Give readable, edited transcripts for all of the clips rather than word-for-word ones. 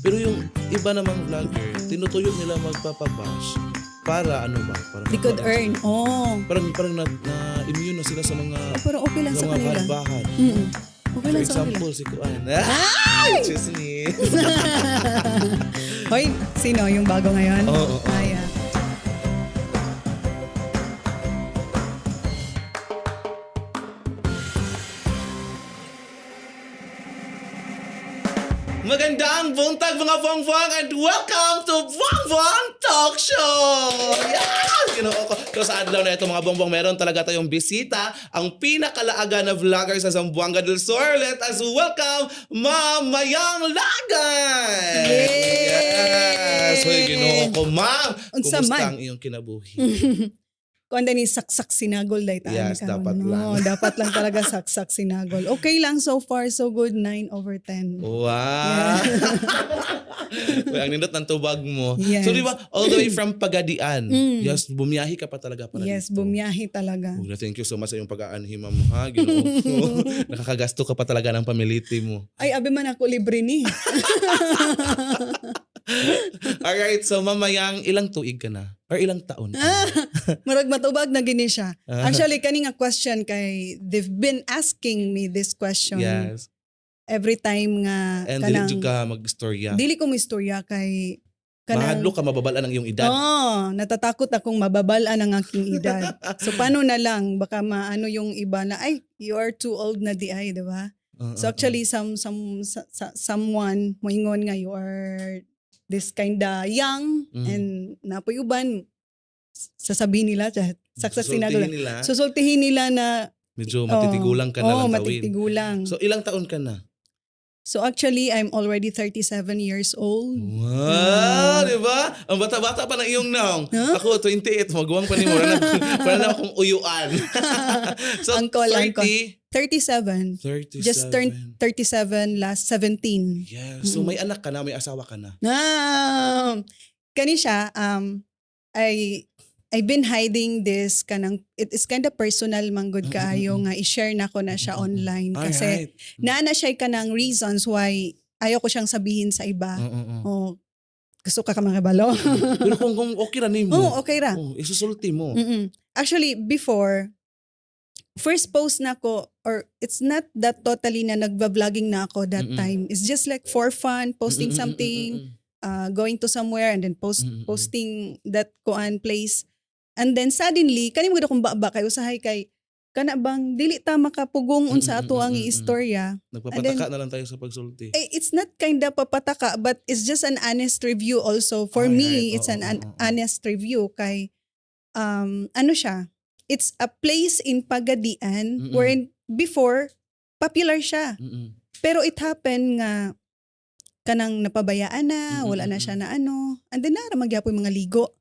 Pero yung iba namang vlogger, tinutuyo nila magpapabash para ano ba? Para They could magkaroon earn. Oh. Parang na immune na sila sa mga Oh, pero okay lang sa sa mga kanila. bahad. Okay For lang sa kanila. example, si Kuan. Ay! Excuse me. Hoy, sino yung bago ngayon? Oo. Ay, ah. Magandang buntag, mga buwang-buwang, and welcome to Buwang Buwang Talk Show! Yes! Ginoo ko. So sa adlaw na ito, mga buwang-buwang, meron talaga tayong bisita, ang pinakalaaga na vlogger sa Zamboanga del Sur. Let us welcome Ma'am Mayang Lagan! Yay! Yes! Hoy, ginoo ko, ma'am! Unsa Kumusta man? ang iyong kinabuhi? Kuan ni saksak sinagol day taan Yes, karon, dapat no? lang. Dapat lang talaga saksak sinagol. Okay lang so far, so good. 9 over 10. Wow! Uy, ang nindot ng tubag mo. Yes. So di ba, all the way from Pagadian. Yes, bumiyahi ka pa talaga para Yes, dito. bumiyahe talaga. Oh, thank you so much sa iyong pag-aanhi, ma'am, ha? Ginoo ko. Nakakagasto ka pa talaga ng pamiliti mo. Ay, abi man ako libre ni. Alright, so mamayang ilang tuig ka na? Or ilang taon ka na? Murag matubag na gini siya. Ah. Actually, kani nga question kay they've been asking me this question every time nga And dili jud ka mag-istorya. Dili ko mo istorya kay Mahadlok ka mababalaan ang iyong edad. Oo, natatakot akong mababalaan ang aking edad. So paano na lang baka maano yung iba na ay, you are too old na di ay, di ba? So actually someone moingon nga you are this kinda young and napoy uban sasabihin nila saksak Susultihin sinagol. nila. Susultihin nila na Medyo matitigulang ka na oh, lang tawin. matitigulang. So ilang taon ka na? So actually I'm already 37 years old. Wow, di ba? Ang bata-bata pa ng iyong naong. Huh? Ako, 28, maguwang pa ni mo. Wala na akong uyuan. So, Angkol, 30, angkol. 37. 37. Just turned 37 last 17. Yeah. So may anak ka na, may asawa ka na. Ah, kani siya, I've been hiding this kanang it is kind of personal manggod kaayo nga i-share na ko na siya online kasi naa na siya kanang reasons why ayaw ko siyang sabihin sa iba. Oo. Oh, gusto ka ka makibalo? Pero kung okay ra nimo. Oh, okay ra. Oh, isusulti mo. Actually, before, first post na ko, or it's not that totally na nagva-vlogging na ako that time. It's just like for fun, posting something, going to somewhere and then post posting that kuan place. And then suddenly, kani mo akong baba kay usahay kay kana bang dili ta makapugong unsa ato ang istorya. Nagpapataka na lang tayo sa pagsulti. Eh, it's not kinda papataka but it's just an honest review also. For me, it's an Oo, oo. honest review kay ano siya? It's a place in Pagadian wherein before popular siya. Pero it happened nga kanang napabayaan na, wala na siya na ano. And then nara magyapon mga ligo.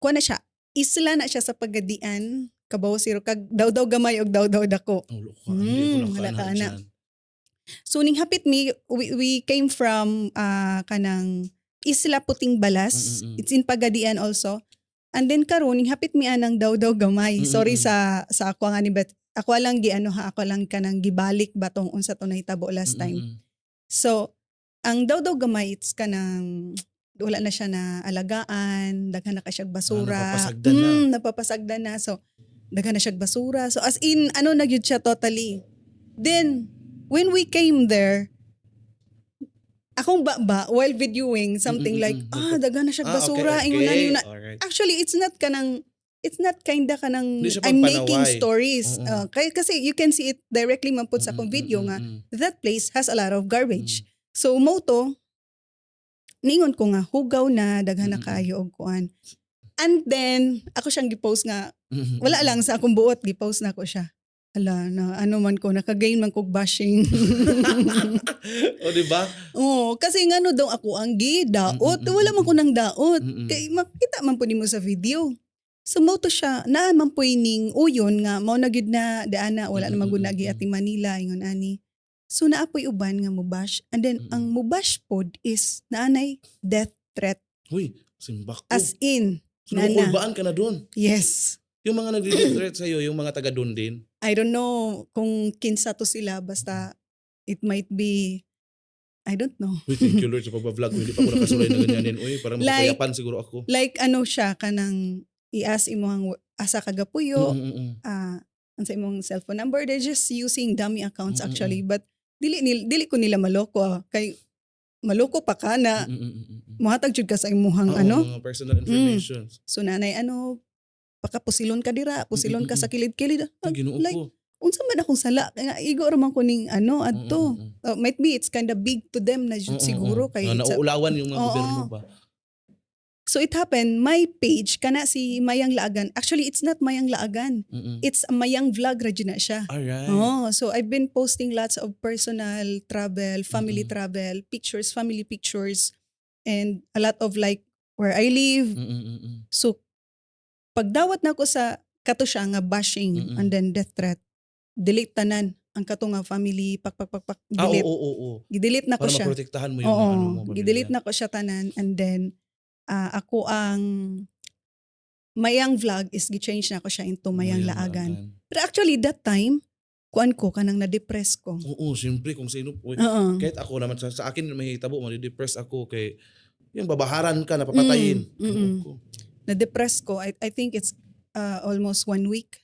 Kuha na siya. Isla na siya sa Pagadian. Kabaw siro kag daw-daw gamay og daw-daw dako. Oh, loko. Hindi ko Wala ka nakaana na. dyan. So ning hapit mi we came from kanang Isla Puting Balas. It's in Pagadian also. And then karon ning hapit mi anang daw-daw gamay. Sorry sa ako nga ni but ako lang gi ano ha, ako lang kanang gibalik ba tong unsa to nahitabo last time. So, ang daw-daw gamay it's kanang wala na siya na alagaan, daghan na ka siyag basura. Ah, napapasagdan na. Napapasagdan na. So, daghan na siyag basura. So, as in, ano na gyud siya totally. Then, when we came there, akong baba while videoing something like, daghan na siyag basura. Ingon na yun na. Actually, it's not kinda kanang Hindi siya I'm making pagpanaway. stories. Oo. Kasi you can see it directly man pud sa akong video nga that place has a lot of garbage. So mo to ningon ko nga hugaw na daghan na kaayo og kuan. And then ako siyang gipost nga wala lang sa akong buot gipost na ko siya. Ala na ano man ko nakagain man kog bashing. O, di ba? Oo, kasi ngano daw ako ang gidaot. Wala man ko nang daot. Kay makita man po nimo sa video. So mo to siya, naa man po ning uyon nga mao na gyud na daana wala na man gud nagi ating Manila ingon ani. So naa po'y uban nga mubash and then ang mubash pod is naanay death threat. Uy, simbak ko. As in, So, nana. nakukulbaan ka na dun. Yes. Yung mga nagdi-threat sa'yo, yung mga taga dun din. I don't know kung kinsa to sila basta it might be I don't know. Uy, thank you, Lord, sa pagba-vlog ko. Hindi pa ako nakasulay na ganyanin. Uy, parang Like, mapayapan siguro ako. Like ano siya, kanang i-ask imong asa ka gapuyo, unsa imong cellphone number. They're just using dummy accounts actually. But dili ko nila maloko, ah. Kay maloko pa ka na muhatag jud ka sa imuhang Oo, ano. mga personal information. So nanay ano, baka pusilon ka dira, pusilon ka sa kilid-kilid. Ay, Ginoo like, ko. Unsa man akong sala? Nga igo ra man ko ning ano adto. Might be it's kind of big to them na jud siguro kay Nga nauulawan yung mga gobyerno ba? So it happened, my page kana si Mayang Laagan. Actually, it's not Mayang Laagan. It's a Mayang Vlog ra jud na siya. Oh, so I've been posting lots of personal travel, family travel, pictures, family pictures, and a lot of like where I live. So pagdawat na ako sa kato siya nga bashing and then death threat, delete tanan ang kato nga family, pak pak pak pak, delete. Oo. Gidelete na ko Para siya. maprotektahan mo yung Oo, ano mo, pamilya. Gidelete na ko siya tanan and then ako ang Mayang Vlog is gi-change na ko siya into Mayang Laagan. Pero actually that time, kuan ko, kanang na-depress ko. Oo, siyempre kung sino. Uy, kahit ako naman sa akin mahitabo, madidepress ako kay yung babaharan ka na papatayin. Ginoo ko. Na-depress ko. I think it's almost one week.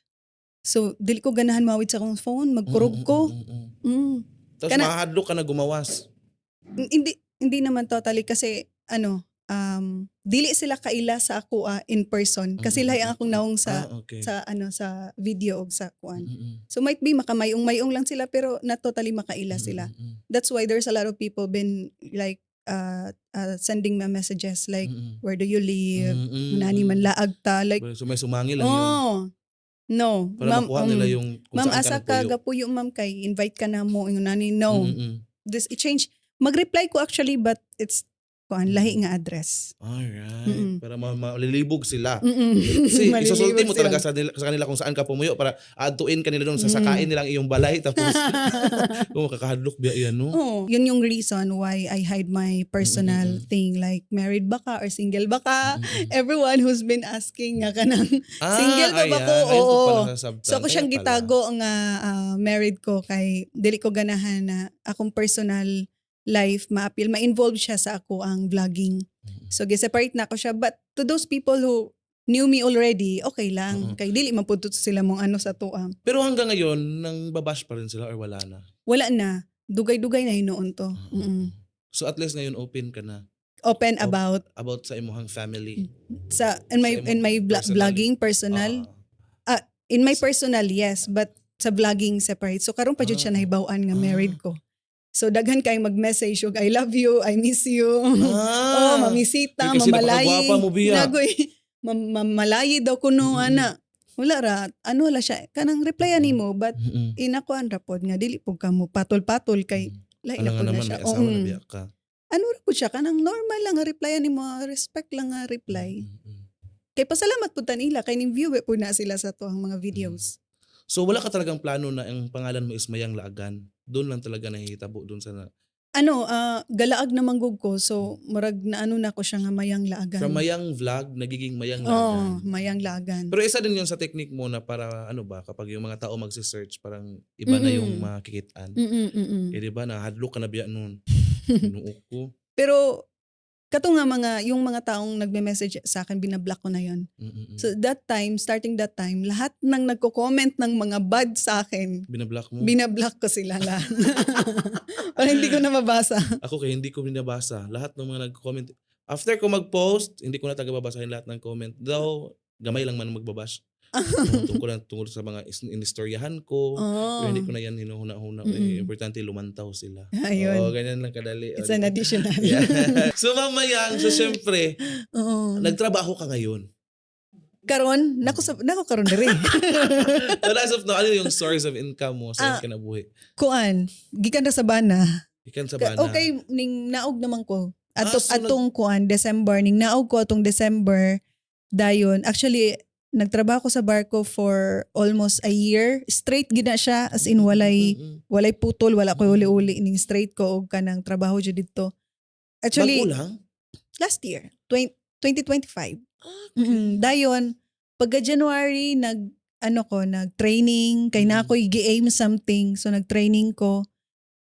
So dili ko ganahan mawid sa akong phone, magkurog ko. Tapos mahadlok ka na gumawas. Hindi hindi naman totally kasi ano, dili sila kaila sa ako in person kasi lahi ang akong naong sa sa ano, sa video og sa kuan. So might be makamayong-mayong lang sila pero not totally makaila sila. That's why there's a lot of people been like sending me messages like, "Where do you live?" "Nani man laag ta," like So may sumangi lang yun. Oh. No. Para Ma'am, makuha nila yung kung "Ma'am, saan ka asa ka nagpuyo. Gapuyo, ma'am, kay invite ka na mo," yung nani, no. This i-change. Mag-reply ko actually but it's kuan, lahi nga address. Alright. Para malilibog sila. Kasi isusulti Malilibog mo talaga sila. sa kanila kung saan ka pumuyo para adtuin ka nila doon, sasakain nilang iyong balay tapos kung makakahadlok biya yan, no? Oh, yun yung reason why I hide my personal thing like married ba ka or single ba ka. Everyone who's been asking nga kanang single pa ba Ayan. ko? Ayun ko Oo. pala sasabtan. So ako siyang Kaya pala. Gitago nga married ko kay dili ko ganahan na akong personal life maapil, ma-involve siya sa ako ang vlogging. So gi-separate na ko siya, but to those people who knew me already, okay lang kay dili man pud to sila mong ano sa tuang. Pero hanggang ngayon, nang babash pa rin sila or wala na? Wala na. Dugay-dugay na hinuon to. So at least ngayon open ka na Open about about sa imuhang family. Sa in my Sa imong in my personal. Vlogging personal. In my personal, yes, but sa vlogging separate. So karon pa jud siya nahibaw-an nga married ko. So daghan kay mag-message og "I love you, I miss you." Oh, mamisita, Uy, kasi mamalayi. napakagwapa mo, biya. Nagoy, mamalayi daw kuno ana. Wala ra, ano la siya, kanang replyan nimo but inakuan ra pod nga dili pud ka mo patol-patol kay lahi na Alam nga pud na naman, siya. may asawa Oo. na biya ka. Ano ra pud siya, kanang normal lang nga replyan nimo, respect lang nga reply. Kay pasalamat pud ta nila kay ning view pud na sila sa tuang mga videos. So wala ka talagang plano na ang pangalan mo is Mayang Laagan? Doon lang talaga nahihitabo doon sa na, Ano, galaag na manggug ko so murag na ano na ko siya nga Mayang Laagan. From Mayang Vlog nagiging Mayang Oh, Laagan. Mayang Laagan. Pero isa din yun sa technique mo na para ano ba, kapag yung mga tao magsi-search, parang iba na yung makikitaan. Eh di ba, nahadlok ka na biya noon. Ginoo ko. Pero kato nga mga yung mga taong nagme-message sa akin, binablock ko na yon. So that time, starting that time, lahat ng nagko-comment ng mga bad sa akin, Binablock mo? Binablock ko sila lahat. Para hindi ko na mabasa. Ako kaya hindi ko binabasa. Lahat ng mga nag-comment. After ko mag-post, hindi ko na talaga babasahin lahat ng comment. Though, gamay lang man magbabash. Oo, tungkol lang tungkol sa mga inistoryahan ko. Pero hindi ko na yan hinuhuna-huna. Eh, importante lumantaw sila. Ayun. Oo, ganyan lang kadali. It's an additional. Yeah. So mamayang, so syempre, nagtrabaho ka ngayon. Karon, nako karon diri. But as of now, ano yung source of income mo sa kinabuhi? Kuan, gikan ra sa bana. Ikan sa bana. Okay, ning naog naman ko. Ato, Ah, so atong kuan December, ning naog ko atong December dayon. Actually, nagtrabaho ko sa barko for almost a year. Straight gid na siya as in walay walay putol, wala ko uli-uli, ning straight ko og kanang trabaho jud didto. Actually, Bago lang? Last year, 20, 2025. Dayon, pagka January nag ano ko, nag-training kay na ako'y gi-aim something. So nag-training ko.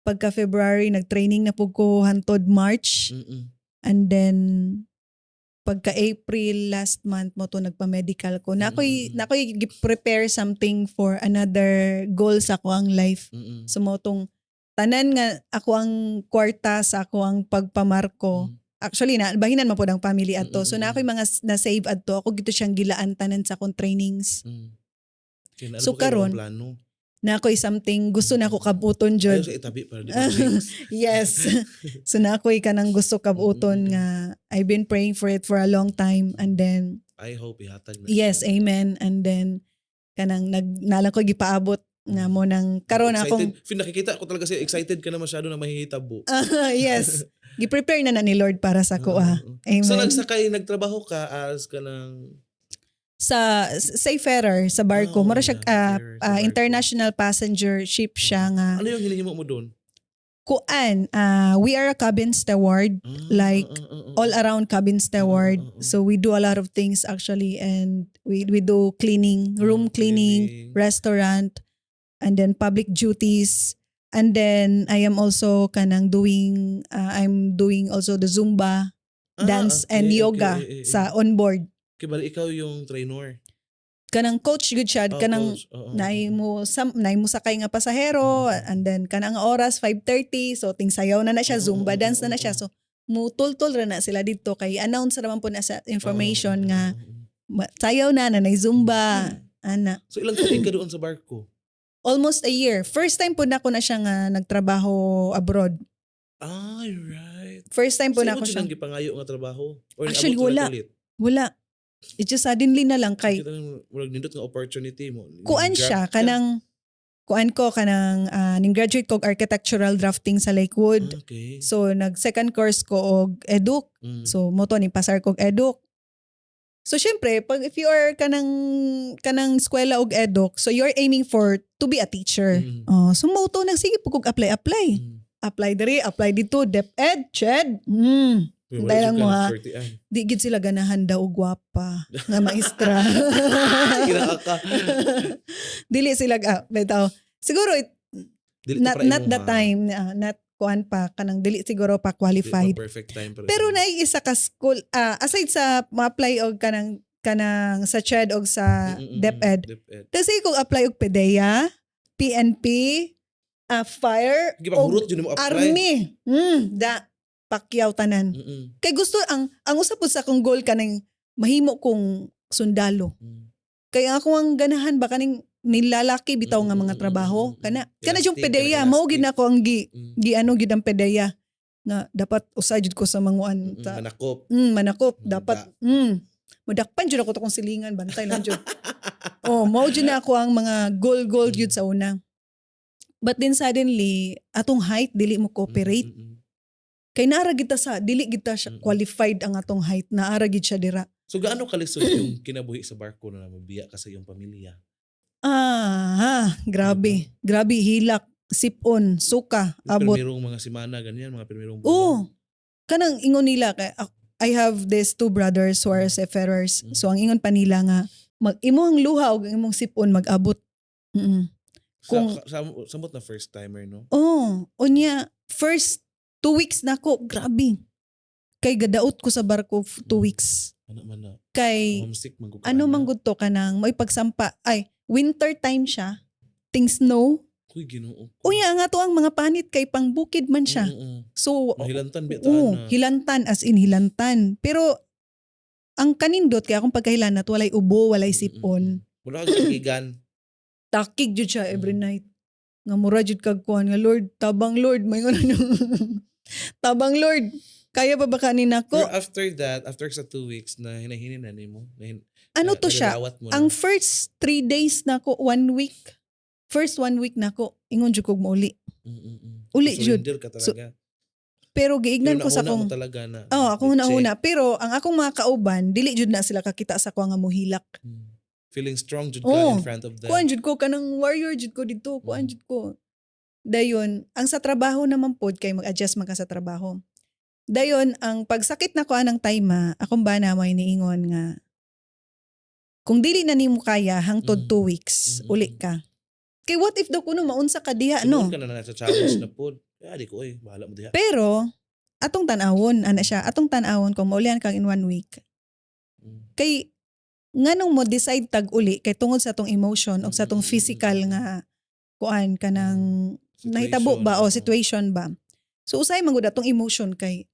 Pagka February, nag-training na pud ko hantod March. And then pagka April last month mao to nagpa-medical ko. Na ako'y na ako'y prepare something for another goal sa akoang life. So mao tong tanan nga ako ang kwarta sa ako ang pagpamarko. Actually, na bahinan man pod ang family adto. So na ako'y mga na-save adto. Ako gito siyang gilaan tanan sa akong trainings. Kaya ano So, ba kayo karon, mga plano? Na ako'y something gusto na ako kabuton Ayaw jud. sa itabi para di ma-jinx. Yes. So na ako'y kanang gusto kabuton nga I've been praying for it for a long time and then I hope ihatag na Yes, siya. Amen. And then kanang nag nalang ko gipaabot nga mo nang karon Excited. akong Feel nakikita ko talaga siya, excited ka na masyado na mahihitabo. Ah, yes. Gi-prepare na na ni Lord para sa ko ah. Oo. Amen. So nagsakay, nagtrabaho ka as kanang Sa Seafarer sa barko. Oh, Mura siya yeah, Seafarer sa barko. International passenger ship siya nga. Ano yung hinihimo mo doon? Kuan, we are a cabin steward, like, all around cabin steward. So we do a lot of things actually and we do cleaning, room cleaning, restaurant, and then public duties. And then I am also kanang doing I'm doing also the Zumba dance and yoga sa on board. Okay, bali ikaw yung trainer. Kanang coach gud siya, Oh, kanang coach. Oo, naay oo. mo sam naay mo sakay nga pasahero and then kanang oras 5:30, so ting sayaw na na siya, Zumba dance na na siya, so mutultol ra na sila dito kay announce ra man po na sa information nga sayaw na na nay Zumba ana. So ilang tuig ka doon sa barko? Almost a year. First time po na ako na siya nga nagtrabaho abroad. Ay, right. First time po So, na imo ako siya siya. nang gipangayo nga trabaho? Or Actually, niabot wala. ra kalit? Wala, it just suddenly na lang kay Kita nang murag nindot nga opportunity mo. Kuan Grab siya ka. Kanang kuan ko kanang ning graduate ko og architectural drafting sa Lakewood. So nag second course ko og educ. So mo to ni pasar ko og educ. So syempre, pag if you are kanang kanang eskwela og educ, so you're aiming for to be a teacher. Oh, so mo to nagsige po kog apply apply. Apply diri, apply dito, DepEd, CHED. Uy, wala Dahil jud lang ka mo, ha. nagsortian. Di gid sila ganahan daw og gwapa nga maestra. Ginaka ka. Dili sila bitaw. Siguro it, Dili to not para not imo the ma- time, not kuan pa kanang dili siguro pa Dili pa qualified. perfect time para Pero sa- naay isa ka school, aside sa ma-apply og kanang kanang sa CHED og sa DepEd. DepEd. Kasi kung apply og PDEA, PNP, fire, og Gipahurot jud mo apply. army. Da pakyaw tanan. Kay gusto ang usa pud sa akong goal kaning mahimo kong sundalo. Kay ako ang ganahan ba kaning nilalaki bitaw nga mga trabaho kana kana yung Elastic, PDEA kana mao gid elastic. na ako ang gi, gi ano gid ang PDEA nga dapat usa jud ko sa manguan ta Manakop. Manakop dapat mudakpan jud ako to kong silingan, bantay lang jud. Oh, mao jud na ako ang mga goal goal jud sa una. But then suddenly atong height dili mo cooperate kay naara gid ta sa dili gid ta siya qualified ang atong height, naara gid siya dira. So gaano kalisod yung kinabuhi sa barko na mabiya ka sa iyong pamilya? Ah, grabe. Grabe, hilak, sipon, suka, Yung abot. Primerong mga semana ganyan, mga primerong buwan. Oo. Kanang ingon nila kay I have these two brothers who are seafarers. So ang ingon pa nila nga mag imong luha og imong sipon mag-abot. Sa, samot na first timer, no? Oh, unya first 2 weeks nako, grabe. Kay gadaot ko sa barko 2 weeks. Ano man na? Kay Homesick man ko ka, ano ana. man gud to kanang may pagsampa ay winter time siya. Ting snow. Uy, Ginoo ko. Unya nga to ang mga panit kay pangbukid man siya. So Mahilantan bi oo, ana. hilantan, as in hilantan. Pero ang kanindot kay akong pagkahilanat, walay ubo, walay sipon. Wala kang kagigan. Takig jud siya every night. Nga mura jud kag kuan nga, "Lord, tabang Lord," may ngono. "Tabang Lord. Kaya pa ba kanin nako?" Pero after that, after sa 2 weeks na hinahinin na nimo, Ano na, to siya? nalalawat mo na. Ang first 3 days nako, one week. First one week nako, ingon jud kog mauli. Uli jud. Surrender ka talaga. Pero giignan Pero ko sa nauna akong mo talaga na. Oh, akong check. una-una. Pero ang akong mga kauban, dili jud na sila kakita sa ko nga muhilak. Feeling strong jud ka Oo. in front of them. Kuan jud ko kanang warrior jud ko dito, kuan jud ko. Dayon, ang sa trabaho naman pod kay mag-adjust man ka sa trabaho. Dayon, ang pagsakit na ko anang time, akong bana may niingon nga kung dili na nimo kaya hangtod 2 weeks, uli ka. Kay what if daw kuno maunsa ka diha, no? Siguro ka na nasa challenge na pod. Kaya di ko eh, bahala mo diha. Pero atong tan-awon ana siya, atong tan-awon kung maulian kang in one week. Kay nganong mo decide tag uli kay tungod sa atong emotion o sa atong physical nga kuan, kanang nahitabo ba o oo. Situation ba. So usay man gud atong emotion kay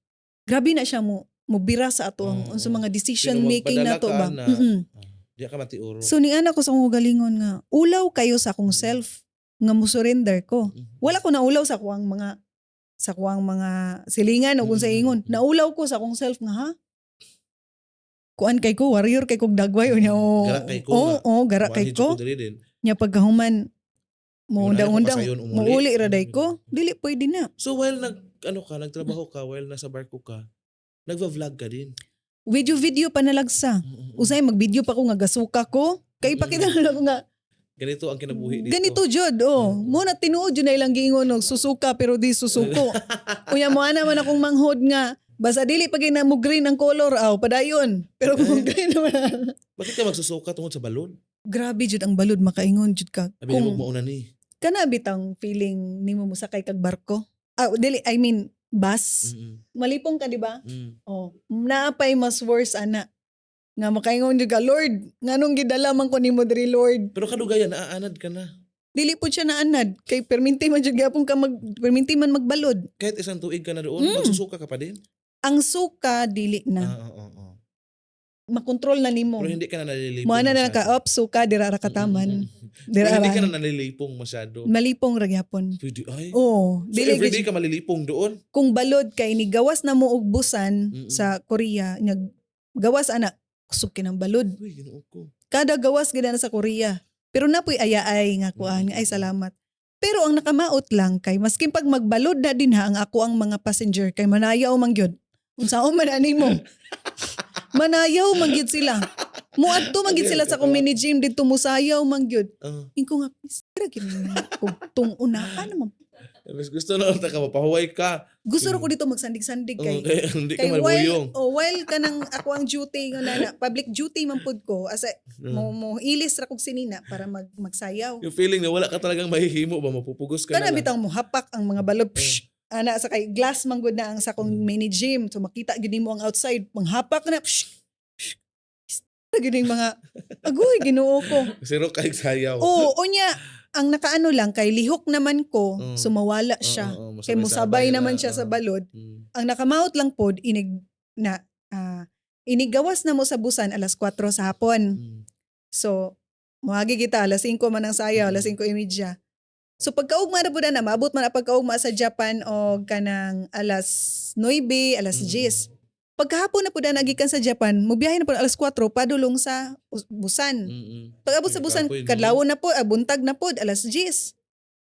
grabe na siya mo bira sa ato ang unsa mga decision Pero making magpadala nato ka ba. na, ah, di ka matiuro. So ni ana ko sa akong galingon nga ulaw kayo sa akong self nga mo surrender ko. Wala ko naulaw sa kuang mga silingan o kung sa ingon. Naulaw ko sa akong self nga, ha. Kuan kay ko, warrior kay kog dagway unya o. Gara kay ko Oo, nga. gara kay Muanhi ko. jud ko diri din. Nya pagkahuman mo Yun, ayaw ko undang-undang pasayon umuli. muuli ra day ko. Dili pwede na. So while nag ano ka, nagtrabaho ka, while nasa barko ka, nagva-vlog ka din. Video video pa nalagsa. Usay magvideo pa ko nga gasuka ko. Kay ipakita na ko nga Ganito ang kinabuhi dito. Ganito jud, oh. Mo na tinuod jud na ilang giingon og susuka pero di susuko. Unya mo ana man akong manghod nga basta dili pa gyud na mo green ang color, aw padayon. Pero kung green naman. Bakit ka magsusuka tungod sa balon? Grabe jud ang balod, makaingon jud ka. Abi mo Kung mauna ni. Kana bitang feeling nimo mosakay kag barko. Ah, dili, I mean bus. Malipong ka, di ba? Mm. Oh, naapay mas worse ana. Nga makaingon jud ka, "Lord, nganong gidala man ko nimo diri, Lord?" Pero kadugayan naaanad ka na. Dili po siya naanad kay perminti man jud gyapon ka mag perminti man magbalod. Kahit isang tuig ka na doon, magsusuka ka pa din. Ang suka dili na. Ah, oo. Makontrol na nimo. Pero hindi ka na nalilipong Mo ana na masyado. ka up suka dira ra kataman. Pero Dira hindi ka ra. na nalilipong masyado. Malipong ra gyapon. Pwede ay. Oo, So dili everyday gid ka malilipong doon. Kung balod kay ni gawas na mo og Busan sa Korea, nag gawas ana kusog kinang balod. Uy, Ginoo ko. Kada gawas gid na sa Korea. Pero napoy ayaay nga kuan nga ay salamat. Pero ang nakamaot lang kay maskin pag magbalod na din ha ang ako ang mga passenger kay manayaw man gyud. Unsaon man ani mo? Manayaw man gyud sila. Muadto man gyud sila sa akong mini gym didto, musayaw man gyud. Ingko nga pistira gyud ni kog tung una ka naman. Mas gusto na lang ka mapahuway ka. Gusto ra ko dito magsandig-sandig Oo, kay kaya hindi ka kay while malbuyong. oh, while kanang ako ang duty nga na, public duty man pud ko asa mo mo ilis ra kog sinina para magsayaw. Yung feeling na wala ka talagang mahihimo ba, mapupugos ka Kana na lang. bitang mo hapak ang mga balod. Psh, ana sa kay glass man gud na ang sa akong mini gym. So makita gyud nimo ang outside, manghapak na. Psh, psh. Gyud yung mga agoy, Ginoo ko. Zero kay sayaw. Oo, unya ang nakaano lang kay lihok naman ko, so mawala Oo, siya. oo, Kay musabay masabay-sabay naman na, siya sa oo. balod. Ang nakamaot lang pod inig na inigawas na mo sa Busan alas 4 sa hapon. So, moagi kita alas 5 man ang sayaw, alas 5:30. So pagkaugma na po na, maabot man ang pagkaugma sa Japan og kanang alas 9, alas 10. Pagkahapon na po na nagikan sa Japan, mubiyahe na po alas 4 padulong sa Busan. Pag abot sa Busan, Kapoy, no? kadlawon na po, buntag na po, alas 10.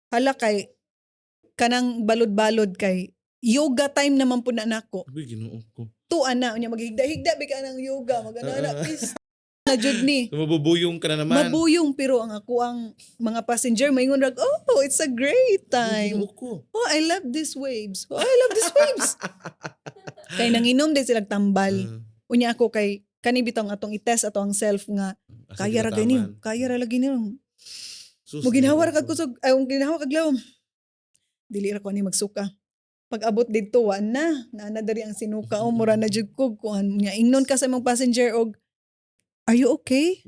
Hala kay kanang balod-balod kay yoga time naman po na nako. Uy, Ginoo ko. Tuan na unya maghigda-higda bigka ng yoga, magana na peace na jud ni. So, mabubuyong ka na naman. Mabuyong pero ang ako ang mga passenger maingon rag, "Oh, it's a great Uy, time. Ginoo ko. Oh, I love these waves. Oh, I love these waves." Kay nanginom din silang tambal. Unya ako kay kani bitong atong i-test ato ang self nga Asa kaya ra ginataman. gani, kaya ra lagi niyo. Sus, Mo ginhawa ra Ginoo kag ko. kusog, ay ginhawa kag lawom. Dili ra ko ani magsuka. Pag abot didto wa na, naa na diri ang sinuka o mura na jud ko kuan nya ingnon ka sa imong passenger og, "Are you okay?"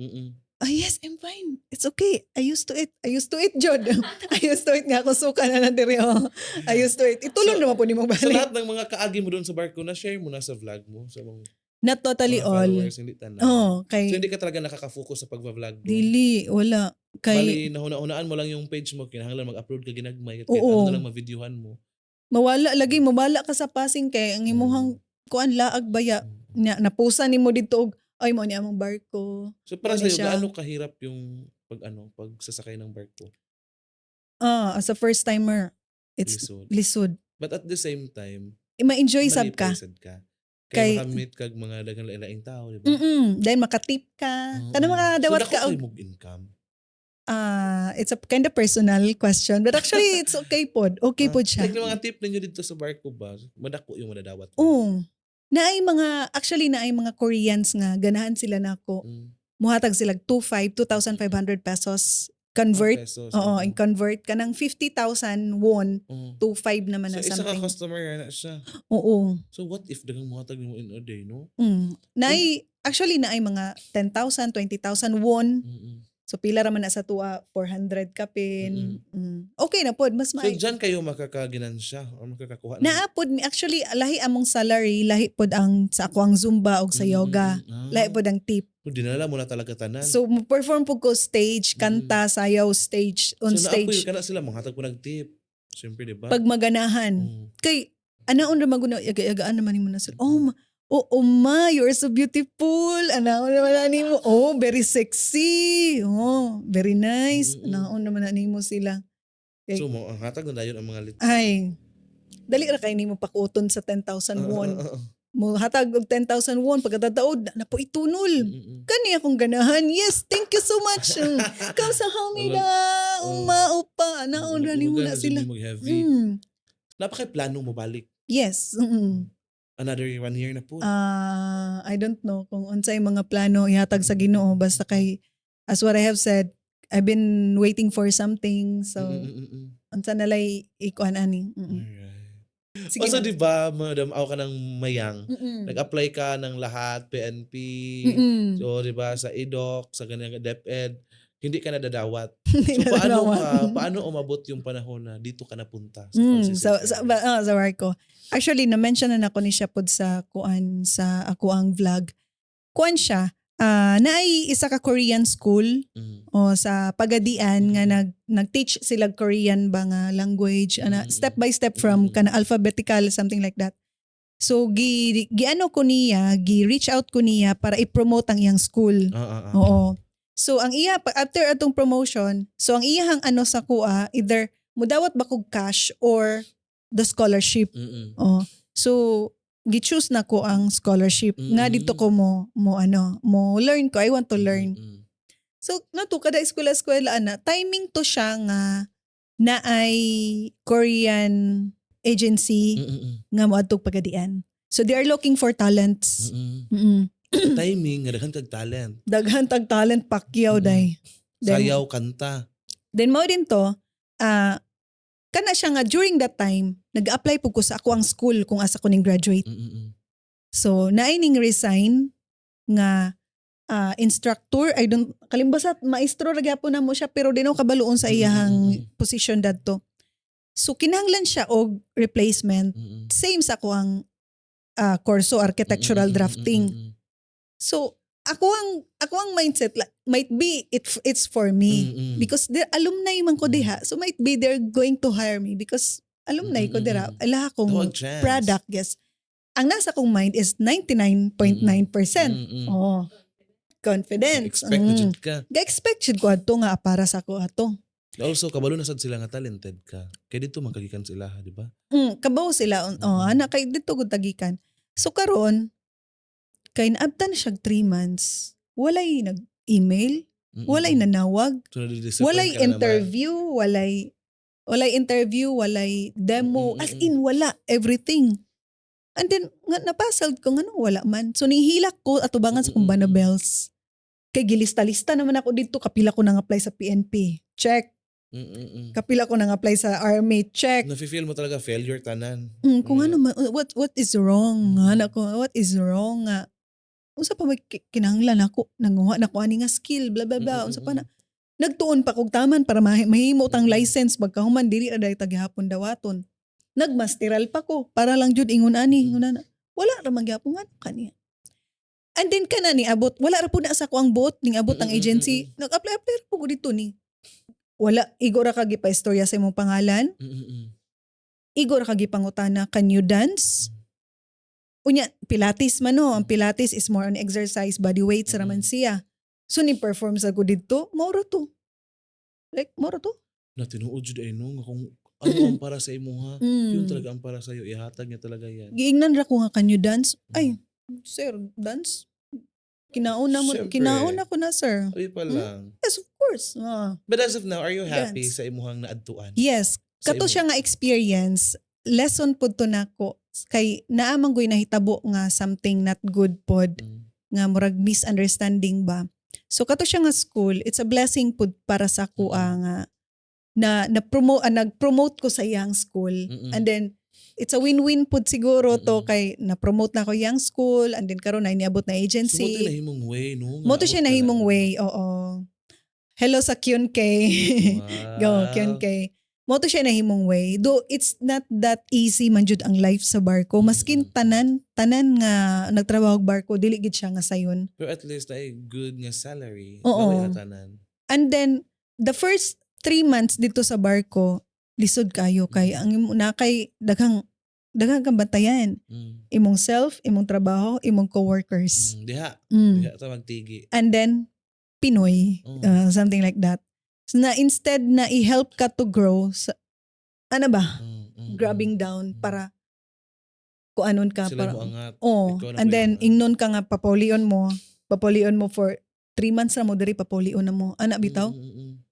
"Ah, yes, I'm fine. It's okay. I used to it. I used to it, jud. I used to it nga ako suka na na diri oh. I used to it." Itulong So, naman po nimo Sa balik. lahat ng mga kaagi mo doon sa barko, na-share mo na sa vlog mo? Sa mga, Not totally mga all. followers, hindi tanan. Oh, kay So, hindi ka talaga nakaka-focus sa pagva-vlog doon? Dili wala kay Bali, nahuna-hunaan mo lang yung page mo, kinahanglan mag-upload ka ginagmay, at kahit Oo. ano na lang ma-videohan mo. Mawala lagi, mawala ka sa passing kay ang imuhang kuan laag baya nya napusa nimo didto og ay mo ni among barko. So para Ano sa iyo, siya? gaano kahirap yung pag ano, pagsasakay ng barko? Ah, as a first timer, it's Lisod. lisod. But at the same time, Eh, ma-enjoy sab ka. malipay sad ka. Kaya makamit kag mga daghang lain-laing tao, di ba? Then makatip ka. Oo. Kana makadawat So, ka dako og kay mog income. Ah, it's a kind of personal question, but actually it's okay pod. Okay pod siya. Like yung mga tip ninyo dito sa barko ba, madako yung madadawat mo? Oo. Naay mga actually naay mga Koreans nga ganahan sila nako. Muhatag sila 25 2,500 pesos. Convert. Pesos. Oo, i-convert kanang 50,000 won to 5 naman So na isa ka something. Customer na siya. Oo. So what if daghang mohatag nimo in a day, no? Naay actually naay mga 10,000, 20,000 won. So pila ra man na sa tuwa, 400 kapin. Okay na pod, mas So maay. dyan kayo makakaginansya or makakakuha ng Naa pod mi actually, lahi among salary, lahi pod ang sa ako ang Zumba og sa yoga. Lahi pod ang tip. So, dinala mo na talaga tanan. So mo perform pud ko stage, kanta, sayaw stage, on So, stage. naapoy ka na sila, manghatag po nag-tip. Siyempre, di ba? Pag maganahan. Kay anaon ra man gud na yaga-yagaan naman nimo na sila. "Oh, ma, oh, ma, you're so beautiful." Anaon naman na nimo. "Oh, very sexy. Oh, very nice." Anaon naman na nimo sila. So, mo ang hatag na dayon ang mga lit. Ay, dali ra kay nimo pakuton sa 10,000 won. Mo hatag og 10,000 won pagkatataod na, na po itunol. Kani akong ganahan. "Yes, thank you so much. Kamsahamnida. Uma, upa." Anaon ra nimo na sila. Mag-heavy. Napakay plano mo balik. Yes. Another one year na po. Ah, I don't know kung unsay mga plano ihatag sa Ginoo, basta kay as what I have said, I've been waiting for something, so unsa na lay ikuan ani. Alright. Sige O so na. Di ba, madam, ako ka ng mayang. Nag-apply ka ng lahat, PNP, so di ba, sa IDOC, sa ganyan, DepEd, hindi ka nadadawat. Hindi So na paano nadawat. ka, paano umabot yung panahon na dito ka napunta sa So, sa work ko. Actually, na-mention na nako ni siya pod sa kuan, sa ako ang vlog. Kuan siya, naay isa ka Korean school o sa Pagadian nga nag-teach sila Korean ba nga language ana, step by step from kana alphabetical, something like that. So gi giano ko niya, gi reach out ko niya para i-promote ang iyang school. Oo. So ang iya after atong promotion, so ang iyahang ano sa kuha, either mudawat ba kog cash or the scholarship. Oh. So gi-choose na ko ang scholarship. Nga dito ko mo mo ano, mo learn ko. I want to learn. So nato kada eskwela-eskwela ana, timing to siya nga na ay Korean agency nga moadtog Pagadian. So they are looking for talents. Timing nga daghan kag talent. Daghan tag talent, Pacquiao day. Then, Sayaw, kanta. Then mao din to, kana siya nga during that time, nag-apply po ko sa ako ang school kung asa ko ning graduate. So naay ning resign nga instructor, I don't kalimbasat maestro ra gyapon na mo siya, pero di na ko kabaluon sa iyahang position dadto. So kinahanglan siya og replacement. Same sa ako ang kurso, architectural drafting. So ako ang mindset, like, might be it's for me because they're alumni man ko diha. So might be they're going to hire me because alumni ko dira. Ala akong Tawag chance. Product, yes. Ang nasa kong mind is 99.9%. Oh. Confidence. Expect na jud ka. Ga-expect jud ko adto nga para sa ako ato. Also, kabalo na sad sila nga talented ka. Kay dito man kagikan sila, di ba? Kabaw sila. Oh, ana kay dito gud tagikan. So karon kay naabtan siya 3 months. Walay nag-email, walay nanawag, So, nadidisappoint walay ka na naman. interview, walay interview, walay demo, as in wala everything. And then nga napuzzled ko nga wala man. So nihilak ko atubangan sa kong Banabels. Kay gilista-lista naman ako dito, kapila ko nang apply sa PNP. Check. Kapila ko nang apply sa Army. Check. Nafe-feel mo talaga failure tanan. Kung ano man, what is wrong? Nga ko, what is wrong nga? Unsa pa may kinahanglan ako? Nanguha na ko ani nga skill, blah blah blah. Unsa pa na? Nagtuon pa kog taman para mahimo tang license, pagkahuman dili ra dahil taghapon dawaton. Nagmasteral pa ko para lang jud ingon ani, ingon ana. Wala ra man gyapon nga kaniya. And then kana ni abot, wala ra pud na sa ko ang bot ning abot ang agency. Nag-apply apply ra po ko dito ni. Wala, igo ra ka gipa-istorya sa imong pangalan. Igo ra ka gipangutana, "Can you dance?" Unya, Pilates man no. Ang Pilates is more on exercise, body weights raman siya. So ni perform sa ko didto, mao ra to. Like, mao ra to. Na tinuod jud ay no nga kung ano ang para sa imuha, yun talaga ang para sa iyo, ihatag niya talaga yan. Giingnan ra ko nga, "Can you dance?" "Ay, sir, dance? Kinauna mo, Siyempre. Kinauna ko na, sir." Ay pa lang. Yes, of course. Ah. But as of now, are you happy Dance. Sa imuhang naadtuan? Yes, Sa kato imo? siya nga experience, lesson pud to nako kay naa man goy nahitabo nga something not good pod nga murag misunderstanding ba. So kato siya nga school, it's a blessing pud para sa ako nga na promote, nag-promote ko sa iyang school. And then it's a win-win pud siguro to kay na-promote na ko iyang school and then karon na iniabot na So, agency. mo nahimong way, no? Nga Mo to siya abot ka na. nahimong way, oo. Hello sa Kyun K. Go, Kyun K. Mo to siya nahimong way. Though it's not that easy man jud ang life sa barko. Maskin tanan tanan nga nagtrabaho og barko, dili gid siya nga sayon. Pero at least ay good nga salary. Oo. Gawin tanan. And then the first 3 months dito sa barko, lisod kayo kay ang imo na kay daghang daghang kang bantayan. Imong self, imong trabaho, imong coworkers. Diha. Diha ta magtigi. And then Pinoy, something like that. So na instead na i-help ka to grow sa, ano ba, grabbing down para kuanon ka Sila para mo angat. Oh, Ikaw na and po then yung- ingnon ka nga papulion mo for 3 months na mo diri, papulion na mo ana bitaw.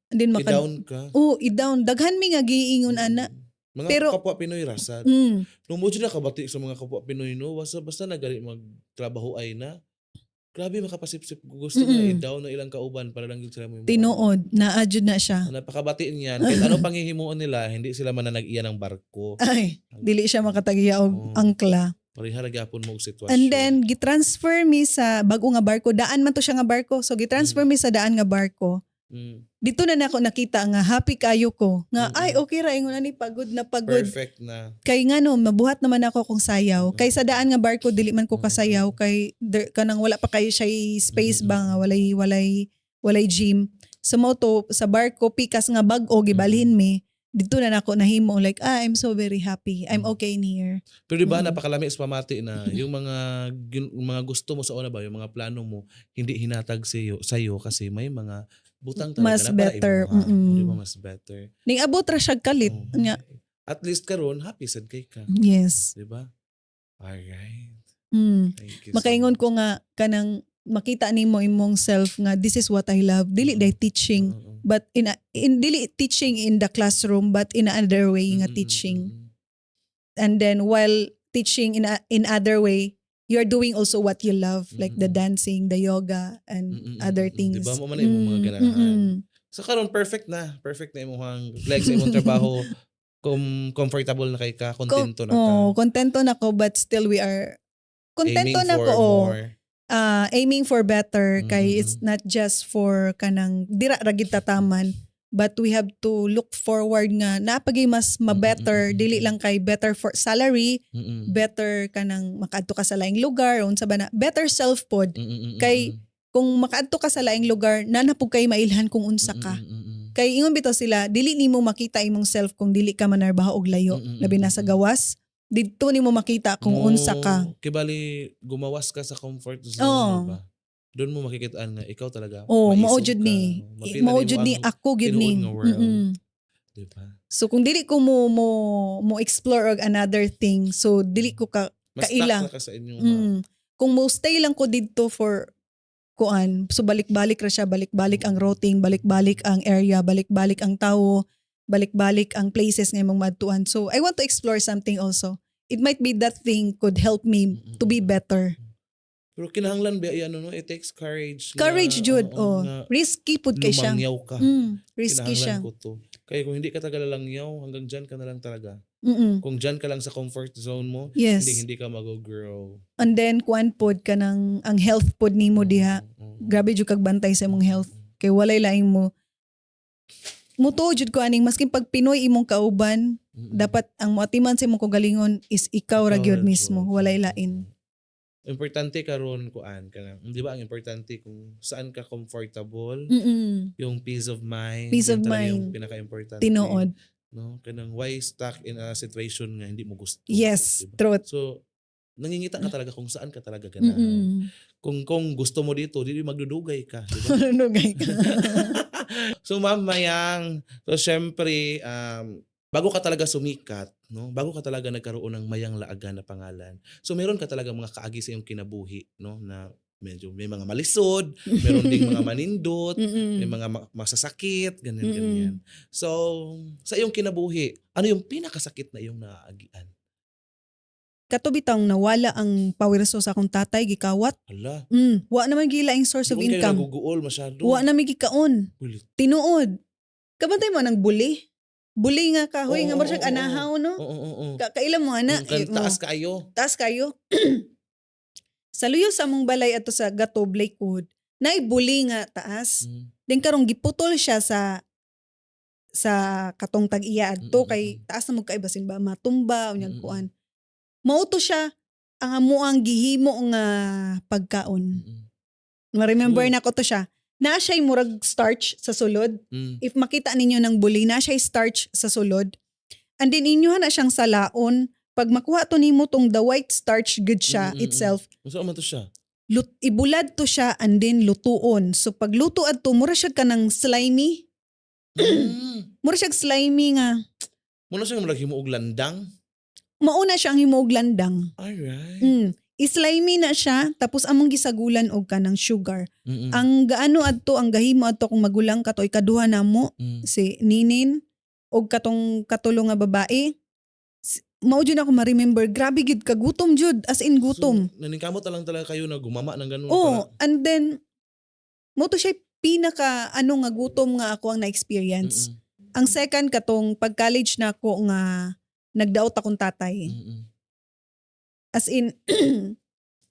And then maka I-down ka. Oh, i-down, daghan mi nga giingon ana. Mga kapwa Pinoy rasad. No mo jud nakabati sa mga kapwa Pinoy, no, basta basta nagari magtrabaho ay na. Grabe makapasipsip, gusto na i-down na ilang kauban para lang yun sila mo. Tinuod naa jud na siya. Napakabati niyan. Kahit ano panghihimuon nila, hindi sila mananag-iya ng barko. Ay, dili siya makatagiya og angkla. Pareha ra gyapon mo og sitwasyon. And then gitransfer mi sa bag-o nga barko. Daan man to siya nga barko. So gitransfer mi sa daan nga barko. Dito na nako nakita nga happy kayo ko. Nga ay, okay ra ingon ani, pagod na pagod. Perfect na. Kay ngano mabuhat naman ako kung sayaw. Kay sa daan nga barko dili man ko kasayaw kay there, kanang wala pa kayo siya space ba nga walay gym. So mo to sa barko pikas nga bag-o gibalhin mi. Dito na nako nahimo like, ah, I'm so very happy. I'm okay in here. Pero di ba napakalami sa pamati na yung mga gusto mo sa una ba, yung mga plano mo, hindi hinatag sa iyo kasi may mga butang talaga Mas na para better, imuha. Di ba mas better? Ning abot ra siya kalit. Oo. Nga. At least karon happy sad kay ka. Yes. Di ba? Alright. Thank you so Makaingon much. ko nga kanang makita nimo imong self nga this is what I love. Dili day teaching but in dili teaching in the classroom but in another way nga teaching. And then while teaching in other way, you're doing also what you love, like the dancing, the yoga and other things. Di ba mo man na imong mga ganahan? So karon perfect na. Perfect na imong like sa imong trabaho. Kung comfortable na kay ka, kontento na ka. Oh, kontento na ko, but still we are kontento Aiming na for ko, oh. more. Aiming for better kay it's not just for kanang dira ra gid tataman, but we have to look forward nga napagay mas ma-better, dili lang kay better for salary, better kanang makaadto ka sa laing lugar, unsa ba na, better self pod. Kay kung makaadto ka sa laing lugar na napug kay mailhan kung unsa ka. Kay ingon bitaw sila, dili nimo makita imong self kung dili ka manarbaho og layo, labi na sa gawas, didto nimo makita kung Mo, unsa ka. Kibali gumawas ka sa comfort zone, Oo. diba? Doon mo makikitaan nga ikaw talaga. Oh, maisog mao jud ka. ni. Mapila Mao nimo jud ni ang ako gyud ni. tinuod nga world. Diba? So kung dili ko mo explore og another thing, so dili ko ka Mas kaila. stuck na ka sa inyong Kung mo stay lang ko didto for kuan, so balik-balik ra siya, balik-balik ang routing, balik-balik ang area, balik-balik ang tawo, balik-balik ang places nga imong maadtuan. So I want to explore something also. It might be that thing could help me to be better. Pero kinahanglan ba ano no, it takes courage. Na, Courage jud, oo, oh. nga Risky pud kay siya. lumangyaw ka. Risky Kinahanglan siya. ko to. Kaya kung hindi ka talaga lalangyaw, hanggang dyan ka na lang talaga. Kung dyan ka lang sa comfort zone mo, hindi hindi ka mag-grow. And then kuan pod kanang ang health pod nimo diha. Grabe jud kag bantay sa imong health. Kay walay laing mo mutuo jud ko aning maskin pag Pinoy imong kauban, dapat ang moatiman sa imong kaugalingon is ikaw ra gyud ra mismo, jud. walay lain. Importante karon kuan ka na. Di ba ang importante kung saan ka comfortable, yung peace of mind, Peace yun of talaga yung mind. pinaka-importante. Tinuod. No? Kanang why stuck in a situation nga hindi mo gusto? Yes, Diba? truth. So, nangingita ka talaga kung saan ka talaga ganahan. Kung gusto mo dito, di magdudugay ka, di ba? Nugay ka. So Ma'am Mayang, so syempre bago ka talaga sumikat, no? Bago ka talaga nagkaroon ng Mayang Laagan na pangalan. So meron ka talaga mga kaagi sa iyong kinabuhi, no? Na medyo may mga malisod, meron ding mga manindot, may mga masasakit, ganyan ganyan. So sa iyong kinabuhi, ano yung pinakasakit na iyong naaagian? Kato bitang nawala ang power source sa akong tatay, gikawat. Hala. Wa naman gilaing source of Di kayo income. naguguol masyado. Wa na mi gikaon. Ulit. Tinuod. Kabantay mo ng buli. Buli nga kahoy nga Oo, mura siyang oo, oo. anahaw, no? Oo. Kaila mo ana. Kan Eh, oh. taas kayo. Taas kayo. Sa luyo sa among balay ato sa Gatob, Lakewood, naibuli nga taas. Then karong giputol siya sa katong tag-iya adto kay taas na mo kay basin ba matumba unyag kuan. Mao to siya ang amuang gihimo nga pagkaon. Ma-remember na ko to siya. Naa siya'y murag starch sa sulod. If makita ninyo ng buli, naa siya'y starch sa sulod. And then inyo na siyang salaon. Pag makuha to nimo tong the white starch good siya itself, Unsa man to siya? Ibulad to siya and then lutuon. So pagluto adto mura siya kanang slimy. Mura siya slimy nga. Muna siya murag himo og landang. Mauna siya ang himuog landang. Alright. Slimy na siya tapos among gisagulan og kanang sugar. Ang gaano adto ang gahimo adto kung magulang kato ikaduha namo si Ninin og katong katulo nga babae. Mao jud ako ma-remember, grabe gid kagutom jud, as in gutom. So, naningkamot na lang talaga kayo na gumama ng ganun. Oh, and then mao to siya pinaka ano nga gutom nga ako ang na-experience. Ang second katong pag college na ako nga nagdaot akong tatay. As in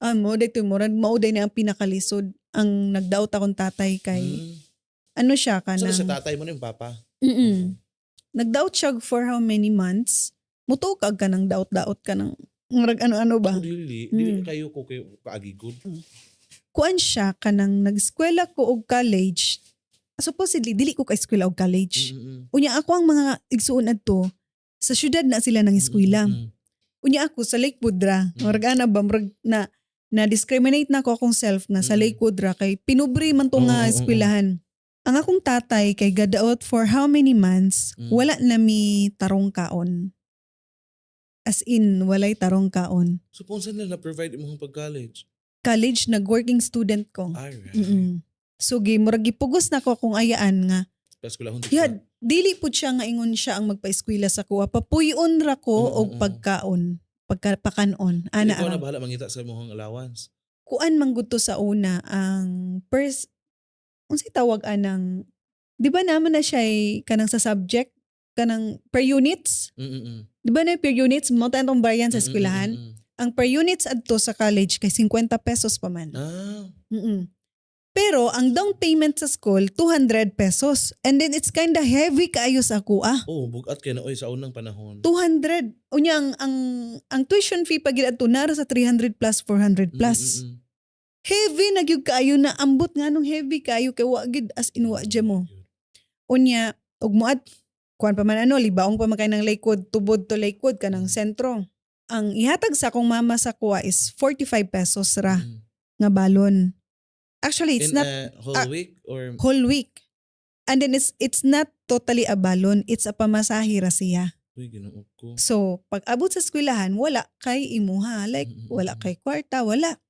mo dito murag mao day na ang pinakalisod ang nagdaot akong tatay kay ano siya Saan kanang siya tatay mo na yung papa? Nagdaot siya for how many months? Mutuo ka ka ng daot-daot ka ng murag ano-ano ba? Ako dili. Dili kayo ko kayo kaagigod. Kuan siya kanang nag-eskwela ko og college. Supposedly dili ko ka eskwela og college. Unya ako ang mga igsuon adto sa syudad na sila nang eskwela. Unya ako sa Lakewood ra. Murag ana ba murag na na discriminate na ako akong self nga sa Lakewood ra kay pinubre man to nga Oo, oo, oo. eskwelahan. Ang akong tatay kay gadaot for how many months, wala na mi tarong kaon. As in, walay tarong kaon. So kung saan nila na-provide imong pag-college? College, nag-working student ko. Alright. So gi murag gipugos na ko akong ayaan nga Paeskwelahon Yeah, dili pud siya nga ingon siya ang magpaeskwela sa kuha. Papuy-on ra ko og pagkaon, pagkapakanon. Ana Ikaw na ra. bahala mangita sa imong allowance. Kuan man gud to sa una ang first unsay tawag anang, di ba naman na siya kanang sa subject kanang per units? Di ba na per units mo tantong bayan sa eskwelahan? Ang per units adto sa college kay 50 pesos pa man. Pero ang down payment sa school 200 pesos. And then it's kinda heavy kaayo sa ako ah. Oh, bugat kay na oy sa unang panahon. 200. Unya ang tuition fee pag adto nara sa 300 plus, 400 plus. Heavy na gyud kaayo na ambot nga nung heavy kaayo kay wa gid, as in wa jud mo. Unya ug moad kuan pa man ano libaong pa man kay ng Lakewood, tubod to Lakewood kanang sentro. Ang ihatag sa akong mama sa kuha is 45 pesos ra nga balon. Actually, it's In not a whole week or whole week. And then it's not totally a balon, it's a pamasahe ra siya. Uy, Ginoo ko. So, pag abot sa eskwelahan, wala kay imuha. Like, wala kay kwarta, wala.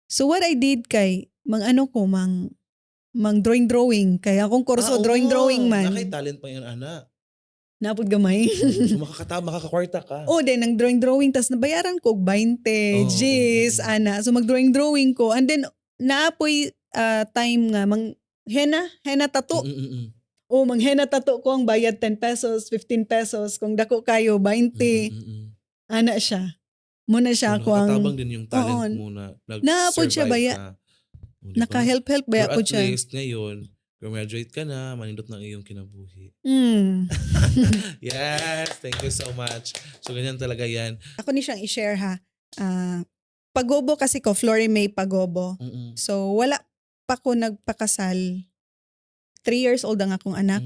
So, what I did kay, mang ano ko, mang drawing drawing. Kaya akong kurso, drawing drawing man. Nakay talent pa yun, ana. Napod gamay. So makakakwarta ka. Oh, then ang drawing drawing tas nabayaran ko og 20, G's, ana. So mag drawing drawing ko and then naapoy time nga mang henna, henna tattoo. Oh, mang henna tattoo ko, ang bayad 10 pesos, 15 pesos, kung dako kayo 20. Ana siya. Muna siya So, ako ang nakakatabang din yung talent Oo. mo na Naa pod siya nag-survive baya. ka. O, di ba? Naka-help help baya Pero po at siya. least ngayon, graduate ka na, manindot ng iyong kinabuhi. Yes, thank you so much. So ganyan talaga yan. Ako ni siyang i-share ha. Ah, Pagobo kasi ko, Flory May Pagobo. So wala pa ko nagpakasal. 3 years old ang akong anak.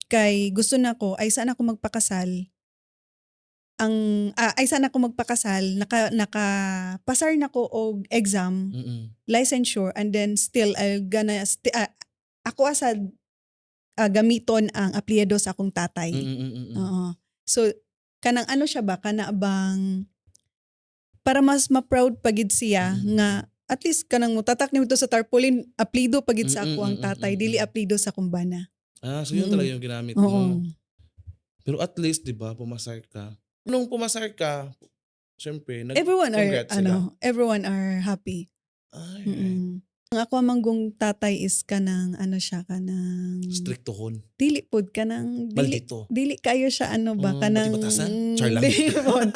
Kay gusto na ko ay saan ako magpakasal ang ay saan ako magpakasal naka pasar na ko og exam licensure and then still I gonna ako asad gamiton ang apelyido sa akong tatay. Oo. So kanang ano siya ba kana bang para mas ma-proud pagid siya nga at least kanang mutatak nimo to sa tarpaulin, apelyido pagid sa ako ang tatay, dili apelyido sa akong bana. Ah, so yun talaga yung ginamit Oo. mo. Pero at least, di ba, pumasar ka. Nung pumasar ka, Syempre, nag Everyone are congrats sila. Ano, everyone are happy. Ay, Ang ako manggong tatay is kanang ano siya, kanang Striktohon. Dili pod, kanang dili Maldito. Dili kayo siya ano ba, kanang batig-batasan? Char lang. Dili pod.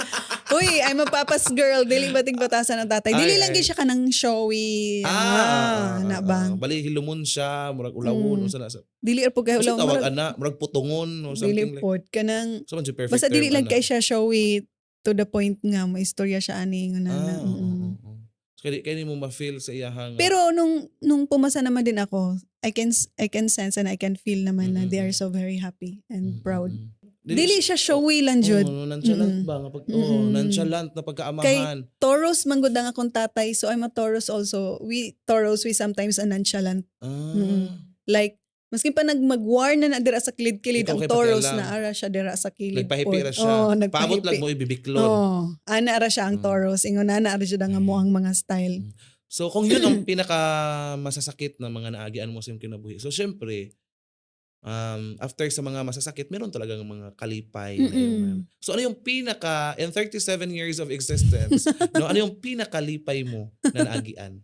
Uy, I'm a papa's girl. Dili batig batasan ang tatay. Dili Ay, lang ay. Gyud siya kanang showy. Ah, na ba? Bali hilumon siya, murag ulawon, unsa na sa. Dili ra po kayo Kasi ulaw. tawag ana, murag putungon or Dili something like. pod kanang Sa man siya perfect basta dili term, lang ana. kay siya showy to the point nga mo istorya siya ani nga na. Ah, oo, oo, oo. So, kaya mo ma-feel sa iyahang Pero nung pumasa naman din ako, I can sense and I can feel naman na they are so very happy and proud. Dili siya showy lang jud. Oh, nonchalant ba nga pag, oh, nonchalant na pagkaamahan. Taurus man gud ang akong tatay, so I'm a Taurus also. We Taurus, we sometimes are nonchalant. Like maskin pa nag mag-war na na dira sa kilid-kilid Ikaw ang kay Taurus pakialam. na ara siya dira sa kilid. Nagpahipi pod. ra siya. Oh, Paabot nagpahipi. lang mo ibibiklon. Oh, ana ra siya ang Taurus. Ingon ana ra siya nga mo ang mga style. So kung yun ang pinaka masasakit na mga naagian mo sa iyong kinabuhi. So syempre, after sa mga masasakit, meron talagang mga kalipay na yung So ano yung pinaka, in 37 years of existence, no, ano yung pinakalipay mo na naagian?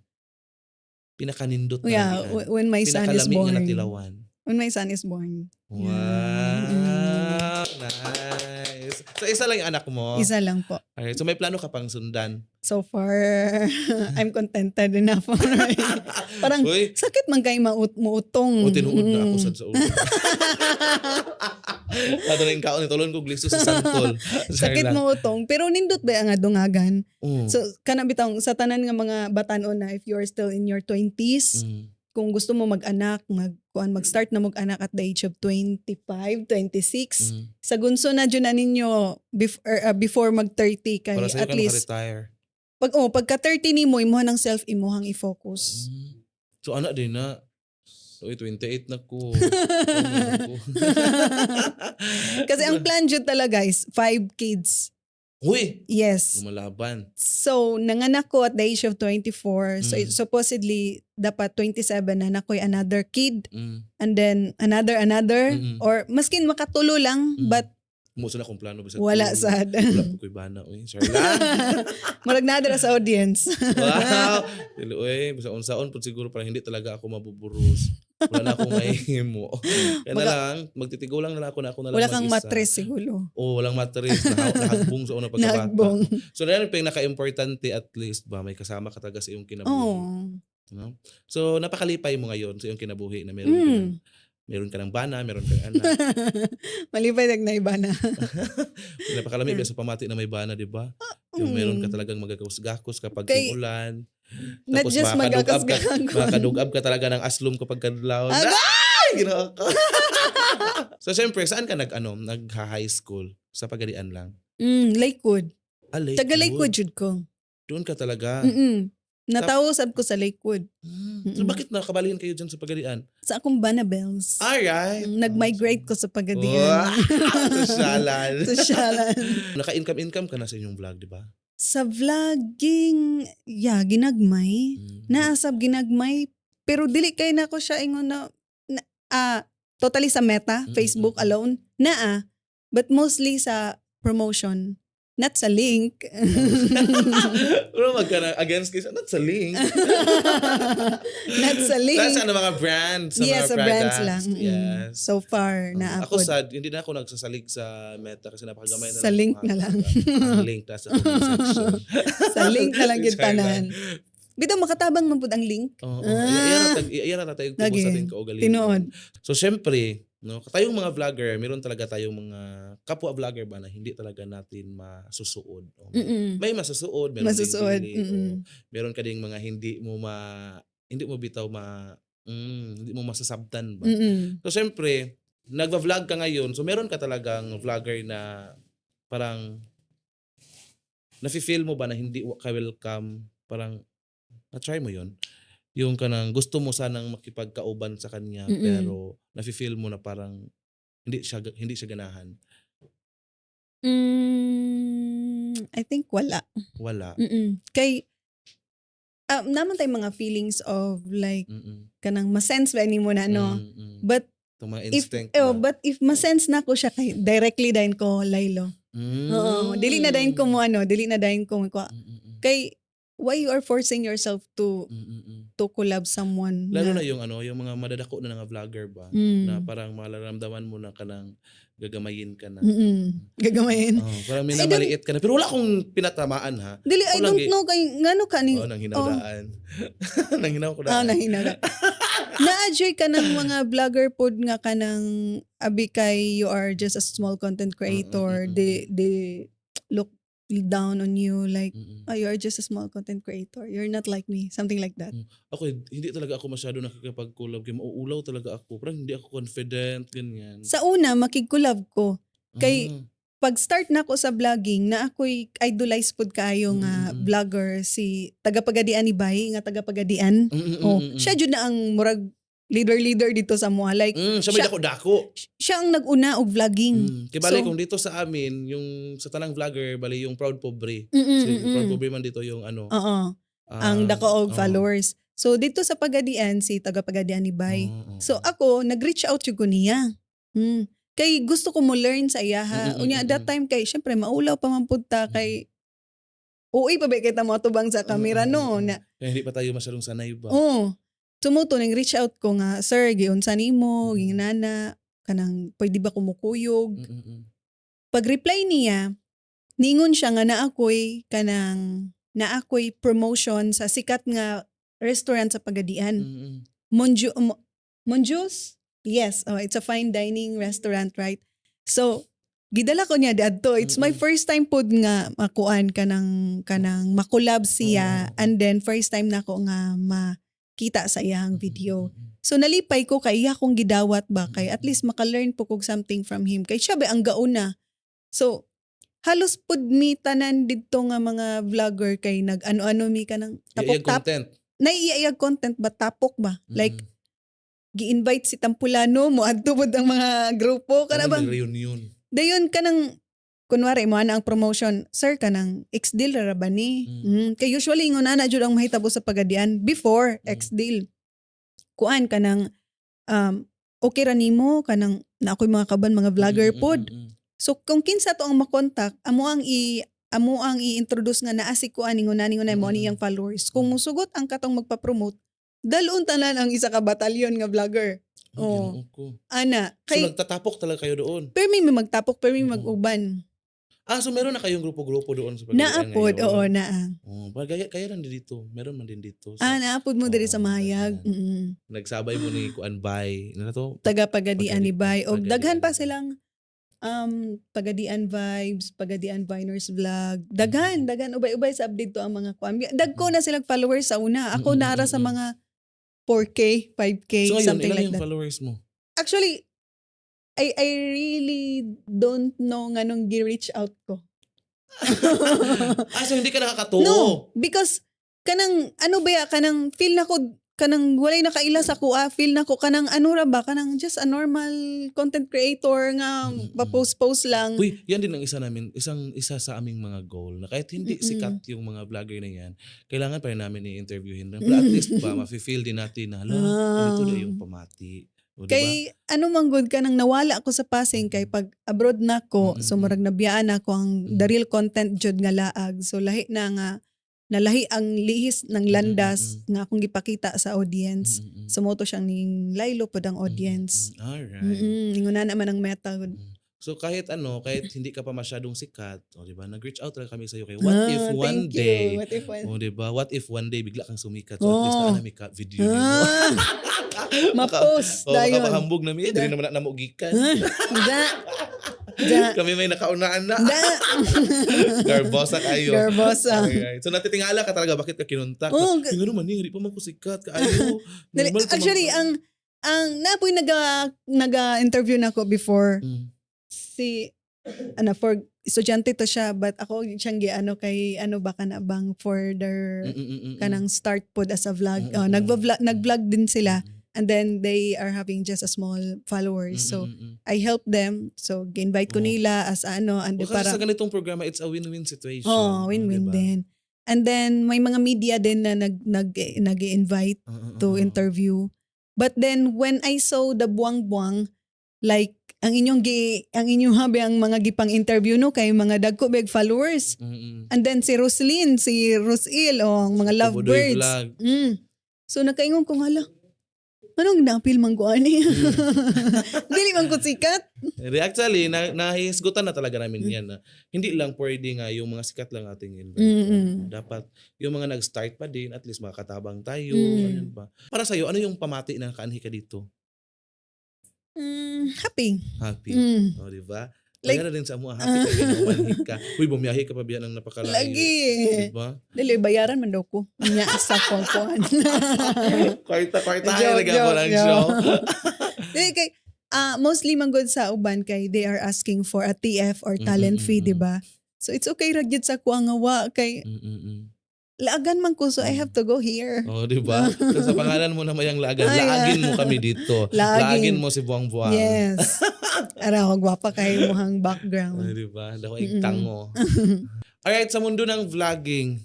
Pinakanindot na Yeah, naagian? when my son is Pinakalami born. nga natilawan? When my son is born. Wow! Nice! So isa lang yung anak mo? Isa lang po. Alright, so may plano ka pang sundan? So far, I'm contented enough. Parang Uy, sakit man kay muutong. O tinuod na ako sad sa ulo. Ato na yung kaon ni tulon ko gliso sa santol. Sakit muutong. Pero nindot ba ang adungagan? Oh. So kana bitong sa tanan nga mga batan-on na if you are still in your 20s, kung gusto mo mag-anak, mag kuan, mag-start na mag-anak at the age of 25, 26, sa gunso na jud na ninyo before mag 30 kay Para sa'yo at ka least naka-retire. Pag oh, pagka 30 nimo, imuha ng self imuhang i-focus. So anak din na. Uy, 28 na ko. Oh, ko. Kasi ang plan jud talaga is five kids. Uy! Yes. Lumalaban. So, nanganak ko at the age of 24. So, supposedly, dapat 27 na nakoy another kid. And then, another, another. Or, maskin makatulo lang, but Muso na akong plano. Bisag wala tulo. sad. Wala po ko'y bana. Uy, sorry lang. Murag na sa audience. Wow! Dili, uy, basta unsaon po siguro parang hindi talaga ako mabuburos. Wala na akong mahihimo. Kaya na lang, magtitigo lang na lang ako na ako na lang Wala kang mag-isa. mattress siguro. Oo, walang mattress. Nahagbong sa una pagkabata. Nagbong. So, na yung pinaka-importante at least ba, may kasama ka talaga sa iyong kinabuhi. Oo. No? So, napakalipay mo ngayon sa iyong kinabuhi na meron ka ng, meron ka ng bana, meron kang anak. Malipay nag naiba na. Napakalami ba sa pamati na may bana, di ba? Yung meron ka talagang magagakos kapag ulan. Not Tapos just makakadugab ka, magkakas. Makakadugab ka talaga ng aslum kapag kadlaw. Agay! Ay! Ginoo ko. So, syempre, saan ka nag, ano, nag-high school? Sa Pagadian lang? Lakewood. Ah, Lakewood. Taga Lakewood jud ko. Doon ka talaga. Natawo sab ko sa Lakewood. So, bakit nakabalhin kayo dyan sa Pagadian? Sa akong Banabels. Alright. Nag-migrate ko sa Pagadian. Wow! Sosyalan. Sosyalan. Naka-income-income ka na sa inyong vlog, di ba? Sa vlogging, yeah, ginagmay. Naasab ginagmay. Pero dili kay nako siya ingon na totally sa Meta, Facebook alone. Naa. But mostly sa promotion. Not sa link. Pero magka na against case, not sa link. Not sa link. Nasa ano, mga brands, sa Yeah, mga sa brands products. lang. Yes. So far, na Ako sad, hindi na ako nagsasalig sa Meta kasi napakamay na Sa link na lang. Ang link nasa comment section. Sa link na lang gyud Char lang. tanan. Bitaw makatabang man pud ang link. Oo. Ah. Iya na tayo tubo Lagi. sa ating kaugalingon. Tinuod. So syempre, no, tayong mga vlogger, meron talaga tayong mga kapwa vlogger ba na hindi talaga natin masusuod. O, may masusuod, meron Masusuod. ding dili, o meron ka ding mga hindi mo bitaw ma hindi mo masasabtan ba. So syempre, nagva-vlog ka ngayon, so meron ka talagang vlogger na parang nafe-feel mo ba na hindi ka welcome, parang na-try mo yun? Yung kanang gusto mo sanang makipagkauban sa kanya pero nafe-feel mo na parang hindi siya ganahan. I think wala. Wala. Kay naman tay mga feelings of like kanang masense ba nimo na no. But Itong mga if instinct oh, ba? but if masense na ko siya kay directly dayon ko laylo. Oo, dili na dayon ko mo ano, dili na dayon ko mo kay why you are forcing yourself to to collab someone? Lalo na yung ano, yung mga madadako na nga vlogger ba na parang mararamdaman mo na kanang gagamayin ka na. Gagamayin. Oh, parang I don't- minamaliit ka na. Pero wala akong pinatamaan ha. Dili, I Ako lang don't know kay ngano ka ni Oh, nanghinaw daan. Nanghinaw ko Ah, daan. nahina ka. Na-adjoy ka ng mga vlogger pod nga kanang abi kay you are just a small content creator. They look down on you like, "Oh, you are just a small content creator. You're not like me." Something like that. Ako, hindi talaga ako masyado nakikipag-collab. Kaya mauulaw talaga ako. Parang hindi ako confident, ganyan. Sa una, makig-collab ko. Kay pag start na ako sa vlogging, na ako'y idolize pod kaayo nga vlogger si taga-Pagadian ni Bay, nga taga-Pagadian. Oh, siya jud na ang murag leader-leader dito sa amoa. Like, Siya may dako-dako. Siya ang nag-una og vlogging. Kay bali So- kung dito sa amin, yung sa tanang vlogger, bali yung Proud Pobre. Si Proud Pobre man dito yung ano. Oo, ang dako og followers. So dito sa Pagadian, si taga Pagadian ni Bay. So ako nag-reach out jud ko niya. Kay gusto ko mo learn sa iyaha. Unya that time kay syempre maulaw pa man pud ta kay uwi pa ba kita mo atubang sa kamera no na. Kaya hindi pa tayo masyadong sanay ba? Oh. Tumuto ning reach out ko nga, "Sir, giunsa nimo, ginana kanang pwede ba kumukuyog?" Pag-reply niya, ningon siya nga naa ako'y kanang naa ako'y promotion sa sikat nga restaurant sa Pagadian. Monjus? Yes, oh, it's a fine dining restaurant, right? So, gidala ko niya adto. It's my first time pod nga makuan kanang ma-collab siya and then first time nako nga makita sa iyang video. So nalipay ko kay iya kong gidawat ba kay at least maka-learn po kog something from him. Kay siya ba ang gauna. So halos pud mi tanan didto nga mga vlogger kay nag ano-ano mi kanang Tapok tapok tap content. naiiyag content ba, tapok ba, like gi-invite si Tampulano mo adto pud ang mga grupo kana Ano bang reunion. Dayon kanang kunwari mo ana ang promotion, "Sir, kanang ex-deal ra ba ni?" Kay usually ingon ana jud ang mahitabo sa Pagadian before, ex-deal. Kuan kanang okay ra nimo kanang na ako'y mga kaban mga vlogger pod. So kung kinsa to ang makontak, amo ang i-introduce nga naa si kuan, ingon na mo niyang followers. Kung musugot ang katong magpa-promote, dalon tanan ang isa ka batalyon nga vlogger. Oh, Oh. Ginoo ko. Ana, So kay nagtatapok talaga kayo doon. pero may magtapok, pero may mag-uban. Ah, so meron na kayong grupo-grupo doon sa Pagadian Naa pod, ngayon? Oo, naa. Oh, kaya lang din dito. Meron man din dito. So, Ah, naa pod mo diri sa Oo, Mahayag. daghan. Nagsabay mo ni Kuan Bay. Ano na to? Taga Pagadian ni Bay. Og Pagadian daghan pa ni Bay. silang Pagadian Vibes, Pagadian Viners Vlog. Daghan, daghan ubay-ubay sa update to ang mga kuan. Dagko na silang followers sa una. Ako naara sa mga 4K, 5K, So ngayon, something ilan like yung that. followers mo? Actually, I really don't know nganong gi-reach out ko. Ah, so hindi ka nakakatuo? No, because kanang ano ba ya, kanang feel na ko kanang walay nakaila sa kuha, feel na ko kanang ano ra ba, kanang just a normal content creator nga pa-post-post lang. Uy, yan din ang isa namin, isang isa sa aming mga goal na kahit hindi sikat yung mga vlogger na yan, kailangan pa rin namin i-interviewin. Pero at least ba, mafe-feel din natin na, hala, ganito na yung pamati. O, diba? Kay ano man gud, kanang nawala ako sa passing kay pag abroad na ko, so murag nabiyaan ako ang the real content jud nga laag. So lahi na nga nalahi ang lihis ng landas nga akong gipakita sa audience. So mo to siyang ning laylo pod ang audience. Alright. Inguna naman ang meta gud. So kahit ano, kahit hindi ka pa masyadong sikat, o di ba? Nag-reach out talaga kami sa iyo kay what Ah, if one thank day, you. What if one o di ba? What if one day bigla kang sumikat? So at least Oh. na nami ka video nimo. Ah, ma-post Oh, dayon. makapahambog na mi. Eh, dili naman na namo gikan. Da. Da. Kami may nakaunaan na. Da. Garbosa kayo. Garbosa. Alright. So natitingala ka talaga bakit ka kinontak? Oo, Oh, nga naman ni, hindi pa man ko sikat kaayo. Dali, Normal ko actually, ang napoy naga interview na ako before si ano for estudyante to siya, but ako siyang giano kay ano ba kana bang for their kanang start pod as a vlog. Oh, nagva-vlog nag-vlog din sila and then they are having just a small followers. So I help them. So gi-invite ko nila as ano and Well, kasi para sa ganitong programa, it's a win-win situation. Oh, win-win diba? din. And then may mga media din na nag nag-invite to interview. But then when I saw the buwang-buwang, like Ang inyong habi ang mga gipang interview, no, kay mga dagko big followers. And then si Roslyn, si Rosil, o ang mga Tubudoy lovebirds. Vlog. So nakaingon ko, "Hala. Anong napil man ko ani? Dili man ko sikat." Hindi, actually, nahisgutan na talaga namin yan na hindi lang pwede nga yung mga sikat lang ating invite. Dapat yung mga nag-start pa din, at least makatabang tayo. Ano ba? Para sa'yo, ano yung pamati na kaanhi ka dito? Happy. Happy. Mm. O, di ba? Like- Like, na din sa amo, happy ka ginawanhig ka. Uy, bumiyahe ka pa biya ng napakalayo. Lagi. Di ba? Dili, bayaran man daw ko. Nya sa kuan. Kwarta, kwarta. Joke, Ay, joke, ng joke. show. Dili kay mostly man gud sa uban kay they are asking for a TF or talent fee, di ba? So it's okay ra gyud sa kuha nga wa kay laagan man ko, so I have to go here. Oh, di ba? So, sa pangalan mo na mayang laagan, Ay, ah. laagin mo kami dito. Laagin. Laagin mo si Buang Buang. Yes. Ara ko gwapa kay muhang background. Ay, di ba? Dako tango. Alright, sa mundo ng vlogging.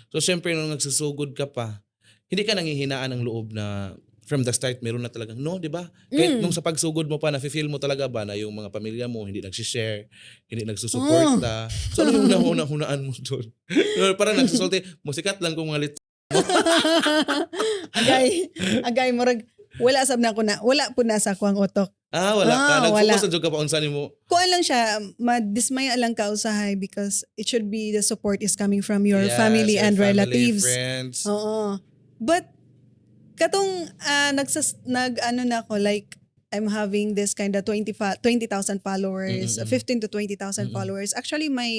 So, syempre, nung nagsusugod ka pa, hindi ka nanghihinaan ng loob na from the start meron na talagang no, di ba? Kahit nung sa pagsugod mo pa, nafe-feel mo talaga ba na yung mga pamilya mo hindi nagsishare, hindi nagsusuporta? So ano yung nahuna-hunaan mo doon? Parang nagsusulti, musikat lang kung mga lit. Agay, agay, murag wala sab na ako na wala po na sa ako ang utok. Ah, wala ka. Ah, Nag-focus wala. na jud ka pa unsa nimo. Kuan lang siya, madismaya lang ka usahay because it should be the support is coming from your Yes, family your and family, relatives. friends. Oo. But katong nag ano na ako, like I'm having this kind of 20,000 followers, 15 to 20,000 followers. Actually, my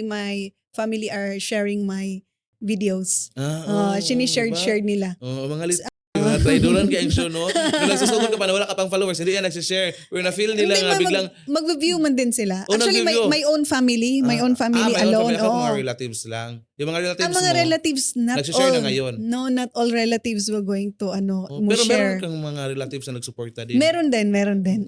family are sharing my videos. Ah, Uh, oo, sinishare diba? shared nila. Oo, mga lit, mga traidoran kay ang show, no? Nung nagsusugod ka pa na wala ka pang followers, hindi yan nagsishare. Pero na-feel nila Hindi, nga biglang, mag-view man din sila. Oh, Actually, nag-view. my own family, my own family ah, may own alone. family. Ako, Oo. mga relatives lang. Yung mga relatives Ang mga mo, relatives, not nagsishare all. na ngayon. No, not all relatives will going to ano, Oh, mo pero share. meron kang mga relatives na nagsuporta din. Meron din, meron din.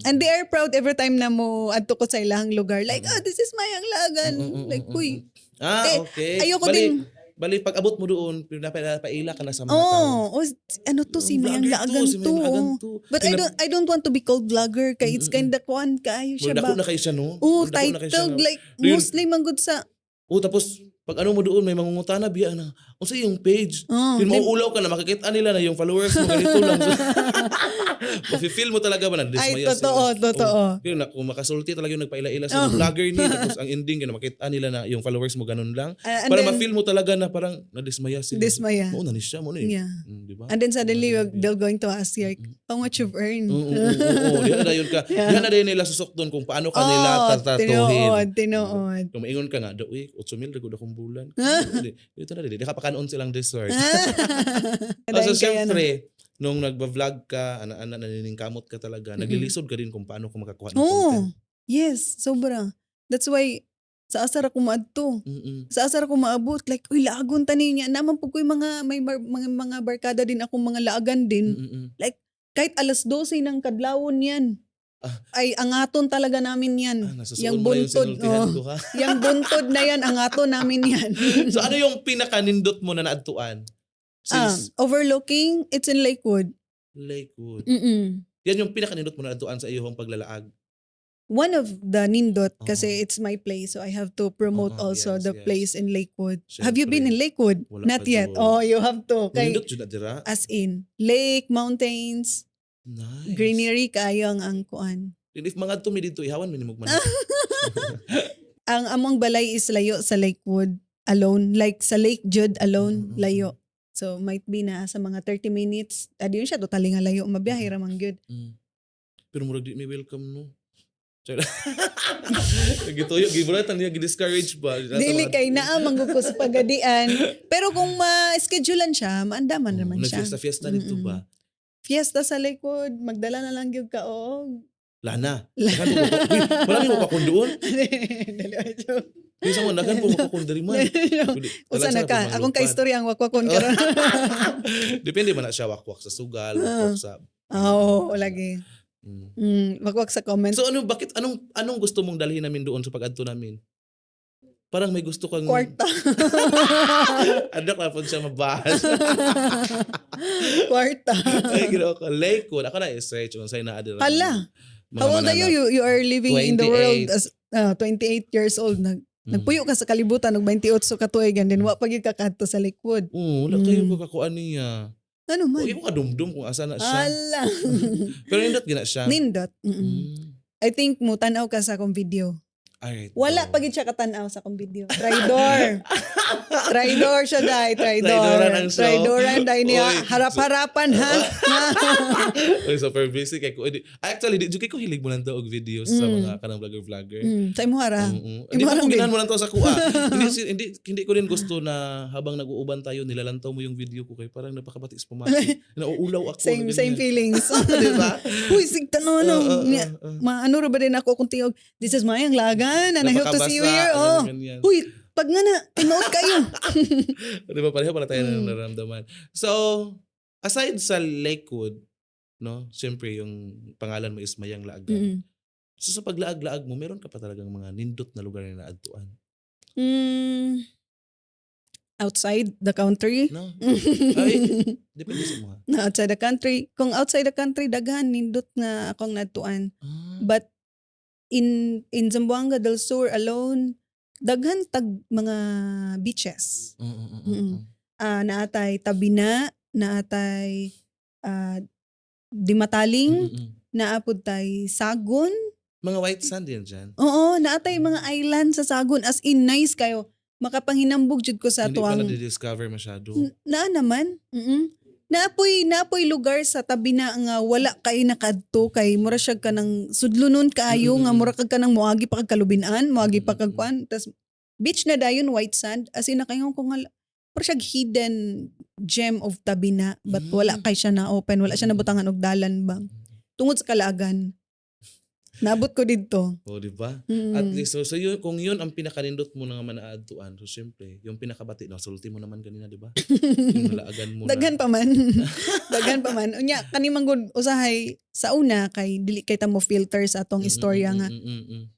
And they are proud every time na mo adto ko sa ilang lugar. Like, "Oh, this is my Laagan." Like, uy. Ah, Eh, okay. ayoko Bali, din. Bali, pag abot mo doon, pinapaila ka na sa mga tao. Oh, ano to, si Mayang Vlogger Laagan si to. Mayang Laagan Oh. to. But I don't want to be called vlogger kay it's kinda kuan kaayo siya Murag ba. dako na kayo siya, no? Oh, Murag dako na kayo siya, titled no? like Yun. mostly man gud sa Oh, tapos pag ano mo doon, may mangungutana biya na, "Unsa yung page?" Oh, Yun, mauulaw ka na, makikita nila na yung followers mo, ganito lang. Mafe-feel mo talaga ba na Ay, dismaya totoo, sila. totoo. Oh, yun, na, kung makasulti talaga yung nagpaila-ila sa vlogger ni, tapos ang ending, yun, makita nila na yung followers mo ganun lang. Ah, and Para then, ma-feel mo talaga na parang nadismaya sila. Dismaya. Mao na ni siya, mao na eh. Yeah. Di ba? And then suddenly they're going to ask you like, "How much you've earned?" Oo. Diyan na dayon ka. Diyan na dayon nila susok doon kung paano ka nila Oh, tatatuhin. tinuod, tinuod. Kung maingon ka nga, "Uy, 8 mil, dagod akong bulan." Hindi, dito na, di ka pakanon silang dessert. Oh, so, Dahil kaya na. syempre, nung nagba-vlog ka, ana-ana, naniningkamot ka talaga, naglilisod ka din kung paano ka makakuha ng Oo. content. Yes, sobra. That's why sa asa ra ko maadto. Sa asa ra ko maabot, like, "Uy, laagon ta niya." Naman po ko yung mga may mga barkada din akong mga laagan din. Kahit alas 12 ng kadlawon yan. Ah. Ay angaton talaga namin yan. Ah, nasusuon Yang mo na yung buntod, sinultihan oh. ko ha. Yang buntod na yan, angaton namin yan. So ano yung pinakanindot mo na naadtuan? Since Overlooking, it's in Lakewood. Lakewood. Yan yung pinakanindot mo na naadtuan sa iyong paglalaag. One of the nindot kasi Oo. it's my place, so I have to promote Oo, also yes, the place in Lakewood. Have you been Siyempre. in Lakewood? Wala Not pa yet. jud. Oh, you have to. Kay, Nindot jud na dira. as in, lake, mountains, Nice. greenery kaayo ang kuan. And if mga mi dito, ihawan mi nimog man. Ang among balay is layo sa Lakewood alone. Like sa Lake Jude alone, layo. So might be na sa mga 30 minutes. Adi yun siya, totally nga layo. Mabiyahe ra man gyud. Pero murag di mi welcome, no. Charot. Gituyo, gibulatan niya, gi-discourage ba? Dili kay naa man gud ko sa Pagadian. Pero kung ma-schedulean siya, maandaman naman siya. Nag-fiesta-fiesta dito ba? Fiesta sa Lakewood, magdala na lang gyud ka og Lana. Daghan po ko. Uy, marami mo pa doon. Dali, joke. Bisa mo, daghan po mo diri man. Pwede- Usa na talansa ka. po mga Akong lupad. ka-istorya ang wakwakon karon. Depende man na siya, wakwak sa sugal, wakwak sa Oo, lagi. Wakwak sa comment. So ano, bakit anong anong gusto mong dalhin namin doon sa pag-adto namin? Parang may gusto kang Kwarta. Anak na po siya mabahas. Kwarta. Ay, ginoo ko. Lakewood. Ako na i-search kung sa'yo na adira. Hala. Mga How old are you? mananap. You are living in the world 28. As 28 years old. Nagpuyo ka sa kalibutan og 28 ka tuig and then wa pa gyud ka kadto sa Lakewood. Oo, wala kayo ko kakuan niya. Ano man? O, imo ka dumdum kung asa na siya. Ala. Pero nindot gina siya. Nindot. I think mo tan-aw ka sa akong video. Alright. Wala pa gid siya katan-aw sa akong video. Traidor. Traidor siya dai, traidor. Traidoran ang show. Traidoran dai niya. Uy. Harap-harapan ha. Uy, super busy kay ko. Actually, di jud kay ko hilig mo lang daw og videos sa mga kanang vlogger-vlogger. Sa imo hara. Oo. Imo Hindi ko lang ginahan din. mo lang to sa kuha. Hindi ko din gusto na habang nag-uuban tayo nilalantaw mo yung video ko kay parang napakabatis pumati. Nauulaw ako. Same na same ganyan. feelings. Di ba? Uy, sig tanaw no. Oo, oo, Niya, oo. maano ra ba din ako kung tingog, "This is Mayang Laagan and I hope to see you Napakabasa, here." Oh. ganyan. Uy, pag nga na, tinuod kayo. Di ba, pareho pala tayo ng nararamdaman. So, aside sa Lakewood, no, siyempre yung pangalan mo is Mayang Laagan. So sa paglaag-laag mo, meron ka pa talagang mga nindot na lugar na naadtuan? Outside the country? No? Ay, depende sa mga. Na outside the country. Kung outside the country, daghan nindot nga akong naadtuan. But in Zamboanga del Sur alone, daghan tag mga beaches. Ah, naatay Tabina, naatay Dimataling, naapod tay Sagun. Mga white sand yan dyan. Oo, naatay mga island sa Sagun. As in, nice kayo. Makapanginambog jud ko sa Hindi pa tuang na-discover masyado. Naa naman. Naapoy lugar sa Tabina nga wala kay nakadto kay mura siya kanang sudlonon kaayo nga mura kag kanang moagi pa kag kalubinan, moagi pa kag kuan. Tas beach na dayon, white sand, as in nakaingon ko nga mura siya hidden gem of Tabina, but wala kay siya na open, wala siya nabutangan og dalan ba tungod sa kalaagan. Naabot ko didto. O, di ba? At least, so yun, kung yun ang pinakanindot mo na nga manaadtuan, so siyempre, yung pinakabati, no, sulti mo naman ganina, di ba? Yung nalaagan mo na. Daghan pa man. Daghan pa man. Unya kani man gud usahay sa una kay dili kay ta mo filter sa atong istorya nga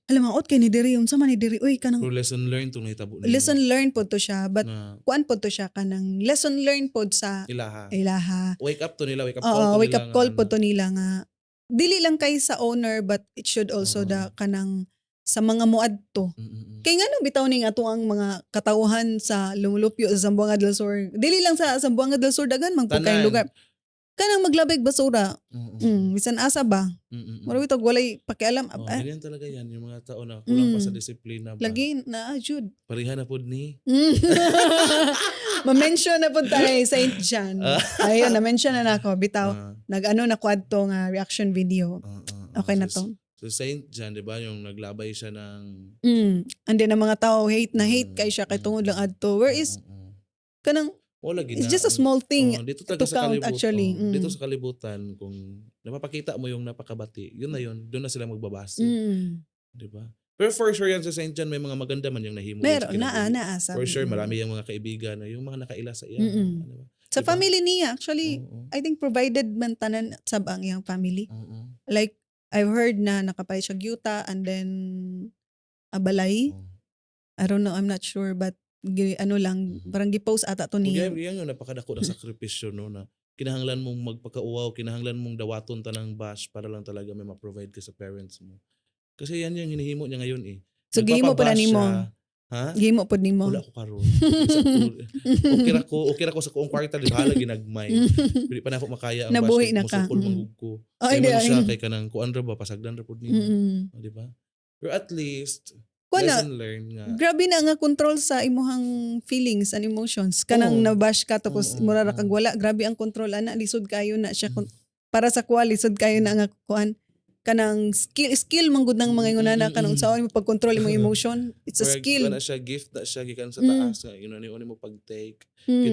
alam mo kay ni diri, unsa man ni diri uy, kanang Pero lesson learned itong nahitabo nimo. Lesson learned pod to siya, but Na kuan pod to siya, kanang lesson learned pod sa ilaha. Ilaha. Wake up to nila, wake up call Oo, to wake nila up nga call ano. pod to nila nga dili lang kay sa owner but it should also the kanang sa mga muadto. Kay ngano bitaw ning ato ang mga katawhan sa lumulupyo sa Zamboanga del Sur. Dili lang sa Zamboanga del Sur, daghan man pud kay Tanan. lugar. Kanang maglabig basura. Bisan asa ba? Mura bitog walay pakialam. Oh, Ah, ganyan talaga yan. Yung mga tao na kulang pa sa disiplina ba? Lagi na jud. Pareha na pod ni. Ma-mention na pud tayo Saint John. Ayun, na-mention na nako bitaw. Nag-ano na ko adto nga reaction video. Okay na to. So Saint John, di ba? Yung naglabay siya ng And then ang mga tao hate na hate kay siya kay tungod lang adto. Where is kanang Wala gina. it's just a small thing Oh, dito talaga to sa count kalibutan. actually. Oh, dito sa kalibutan, kung napapakita mo yung napakabati, yun na yun. Doon na sila magbabase. Di ba? Pero for sure yan sa Saint John, may mga maganda man yung nahimo. Meron sa kinabuhi. naa naa sa For sure, marami yung mga kaibigan na yung mga nakaila sa iya. Ano ba? Sa Diba? family niya actually, Oo. I think provided man tanan sab ang iyang family. Like I've heard na nakapay siya yuta and then abalay. I don't know, I'm not sure, but ano lang, parang gi-post ata to Kung niya. yan yung napakadako na sakripisyo, no, na kinahanglan mong magpakauwaw, kinahanglan mong dawaton tanang bash para lang talaga may ma-provide ka sa parents mo. Kasi yan yung hinihimo niya ngayon eh. So gihimo pa na Nagpapabash nimo. siya. Ha? Gihimo pod nimo. Wala ko karon. Okay ra ko sa kuong kwarta, di bahala ginagmay. Dili pa na ako makaya ang Nabuhi bash, na ka. Musukol mangug ko. Ay, Kay di man ay. siya kay kanang kuan ra ba, pasagdan ra pud nimo. Oh, di ba? Pero at least Kuan na, lesson learned nga. grabe na nga control sa imuhang feelings and emotions. Kanang nabash ka tapos mura ra kag wala, grabe ang control ana, lisod kayo na siya para sa kuha, lisod kayo na nga kuan kanang skill skill man gud ng mga ingon ana kanang unsaon mo pag-control imong emotion. It's a Murag, skill. kuan na siya, gift na siya gikan sa taas nga yun ani mo pag-take. Kay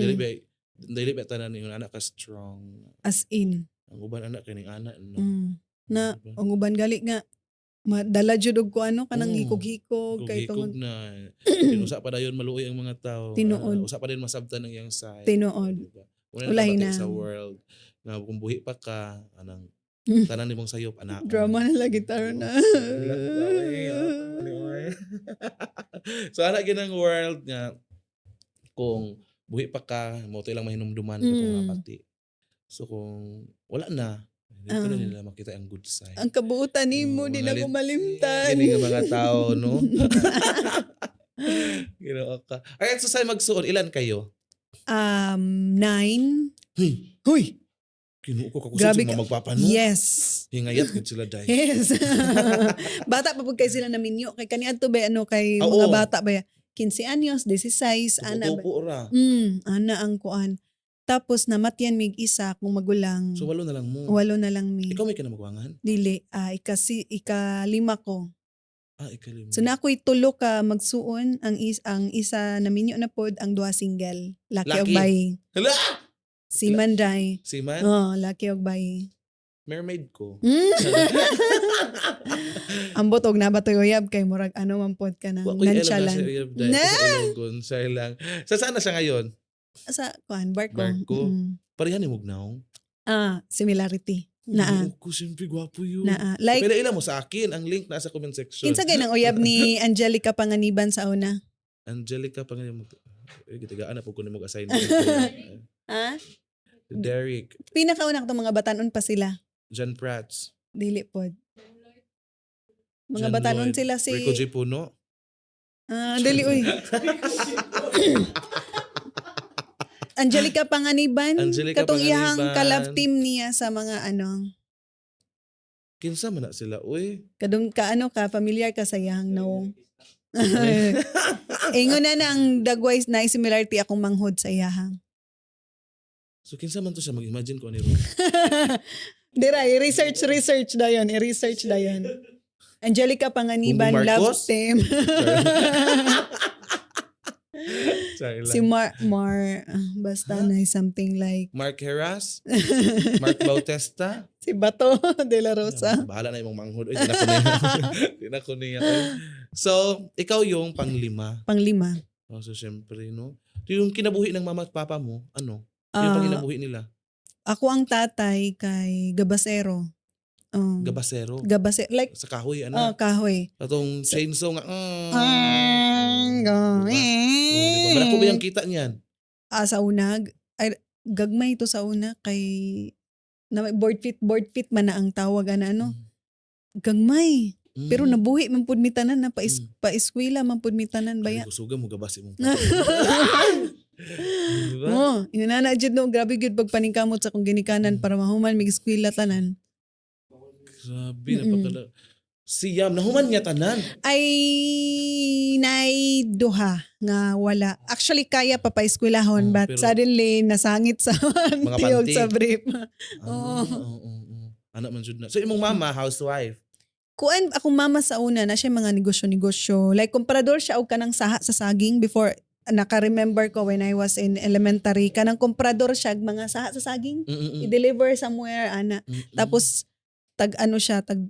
dili ba tanan yung anak ka strong. As in. Ang uban anak kining anak no. Na Diba? ang uban gali nga madala jud og kuano kanang Oo. hikog-hikog kay Hikog tungod na. Usa pa dayon maluoy ang mga tao. Tinuod. Ah, usa pa dayon masabtan ang iyang side. Tinuod. Diba? Una Ulahi na na. sa world nga kung buhi pa ka anang tanan nimong sayop anak. Drama na lagi taro na. So ana ginang world nga kung buhi pa ka mo to ilang mahinumduman ka kung pati. So kung wala na, Hindi ko na Ah. nila makita ang good side. Ang kabuutan nimo, Oo, di mga na ko malimtan. Gini nga mga tao, no? Ginoo ka. Ay, so sa magsuon, ilan kayo? Nine. Huy, Huy! Ginoo ko, kakusog Grabe sa mga ka. magpapano. Yes. Hingayat gud sila dai. Yes. Bata pa pud kay sila naminyo. Kay kaniadto ba ano kay Ah, mga oo. bata ba ya? 15 anyos, 16, ana ba? Tupo ra. Ana ang kuan. Tapos namatyan mig isa kung magulang. So walo na lang mo. Walo na lang mi. Ikaw may kinamagwangan? Dili, ika lima ko. Ah, ikalima. So na ako'y tulo ka magsuon, ang isa naminyo na pod, ang duha single. Laki og Laki. bayi. Hala! Si Manday. Si Man, Oh, laki og bayi. Mermaid ko. Ambot og nabatoy uyab kay murag ano man pod ka nang Wa ko'y alam na nonchalant. siya uyab dahil Na! sa Ilogon. Siya lang. Sa saan na siya ngayon? Sa kuan barko. Barko. Pareha ni Mugnaw. Ah, similarity. Naa. Ko, siyempre, gwapo yun. Naa. Like Pila ila mo sa akin, ang link nasa comment section. kinsa kay nang uyab ni Angelica Panganiban sa una? Angelica, pangalan mo. Eh, gitagaan na po ko na mag-assignment. Ha? Derek, Pinakauna katong mga batanon pa sila. John Prats, Dili pod. Mga John batanon Lloyd, sila si Rico J. Puno. Ah, dili uy. Angelica Panganiban. Angelica Katong iyang Panganiban. ka-love team niya sa mga ano. Kinsa man na sila, uy. Kadung ka ano ka, familiar ka sa iyang nawong. Ingon na ang dagway na similarity akong manghod sa iyahang. So kinsa man to siya, mag-imagine ko ano yun. Dira, i-research, research dayon, i-research dayon. Angelica Panganiban, Bongbong love Marcos? team. Sorry lang. Si Mar, Mar, ah, basta Huh? na something like, Mark Heras, Mark Bautista. Si Bato de la Rosa. Bahala na imong manghod. Uy, di na ko niya. Di na ko niya. Uy. So, ikaw yung panglima. Panglima. Oh, so, syempre, no? Yung kinabuhi ng mama at papa mo, ano? Yung Ah, panginabuhi nila? Ako ang tatay kay Gabasero. Gabasero. Gabasero. Like, Sa kahoy, ano? Oh, kahoy. Atong chainsaw nga. Ah, Diba? Oh, diba? Malako ba yung kita niyan? Ah, sa una, ay, gagmay ito sa una kay na board fit man na ang tawag ana ano. Gagmay. Pero nabuhi man pud mi tanan na pa, pa-eskwela man pud mi tanan baya. Ay, kusuga mo gabas imong papa. Diba? Oh, yun na na jud no, grabe gyud pagpaningkamot sa akong ginikanan para mahuman mig eskwela tanan. Grabe, napakala. Siyam, nahuman niya tanan. Ay nay duha nga wala. Actually kaya pa pa-eskwelahon Oh, but pero- suddenly nasangit sa Mga tiyog panty. sa brief. Ah, Oo. oo. Anak man jud na. So imong mama, housewife. Kuan akong mama sa una na siya mga negosyo-negosyo. Like komprador siya og kanang saha sa saging before naka-remember ko when I was in elementary, kanang komprador siya og mga saha sa saging, i-deliver somewhere ana. Tapos tag ano siya, tag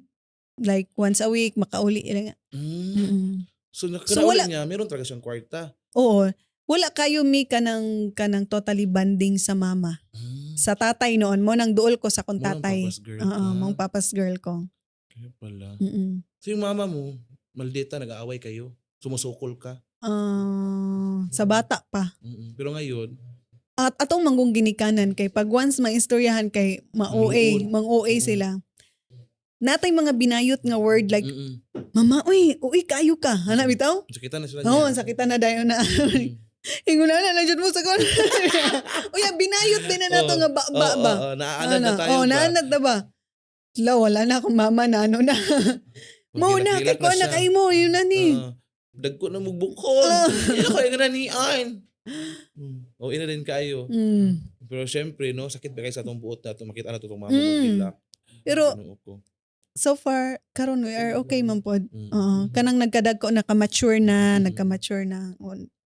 like once a week makauli ilang. So, So, so wala- niya, meron talaga siyang kwarta. Oo. Wala kayo mi kanang totally banding sa mama. Sa tatay noon mo nang duol ko sa akong Mo nang tatay. papa's girl Oo, ka. mong papa's girl ko. Kaya pala. Mm. So yung mama mo, maldita, nag-aaway kayo. Sumusukol ka. Ah, sa bata pa. Pero ngayon, At atong manggong ginikanan kay pag once maistoryahan kay ma-OA, Maluod. mang-OA sila. Natay mga binayot nga word like, "Mama, uy, uy kayo ka." Ana bitaw? Sakita na sila Oo, niya. sakita na dayon na. Ingon na na jud mo sa kon. Uy, binayot din na nato Oo. nga ba ba Oo, ba. oo, naaanad na Ana, tayo oh, ba? naanad na ba? La, wala na akong mama na ano na. Mo na, Maghilak-hilak kay ko na siya. kay mo, yun na ni. Oo. Dagko na mugbukon. Ina ko yung nanian. O ina din kayo. Pero syempre, no, sakit ba kayo sa atong buot na ito, makita na ito itong mama maghilak. Pero Ano ko. So far, karon we are okay man pod. Oo, kanang nagkadagko naka-mature na, nagka-mature na.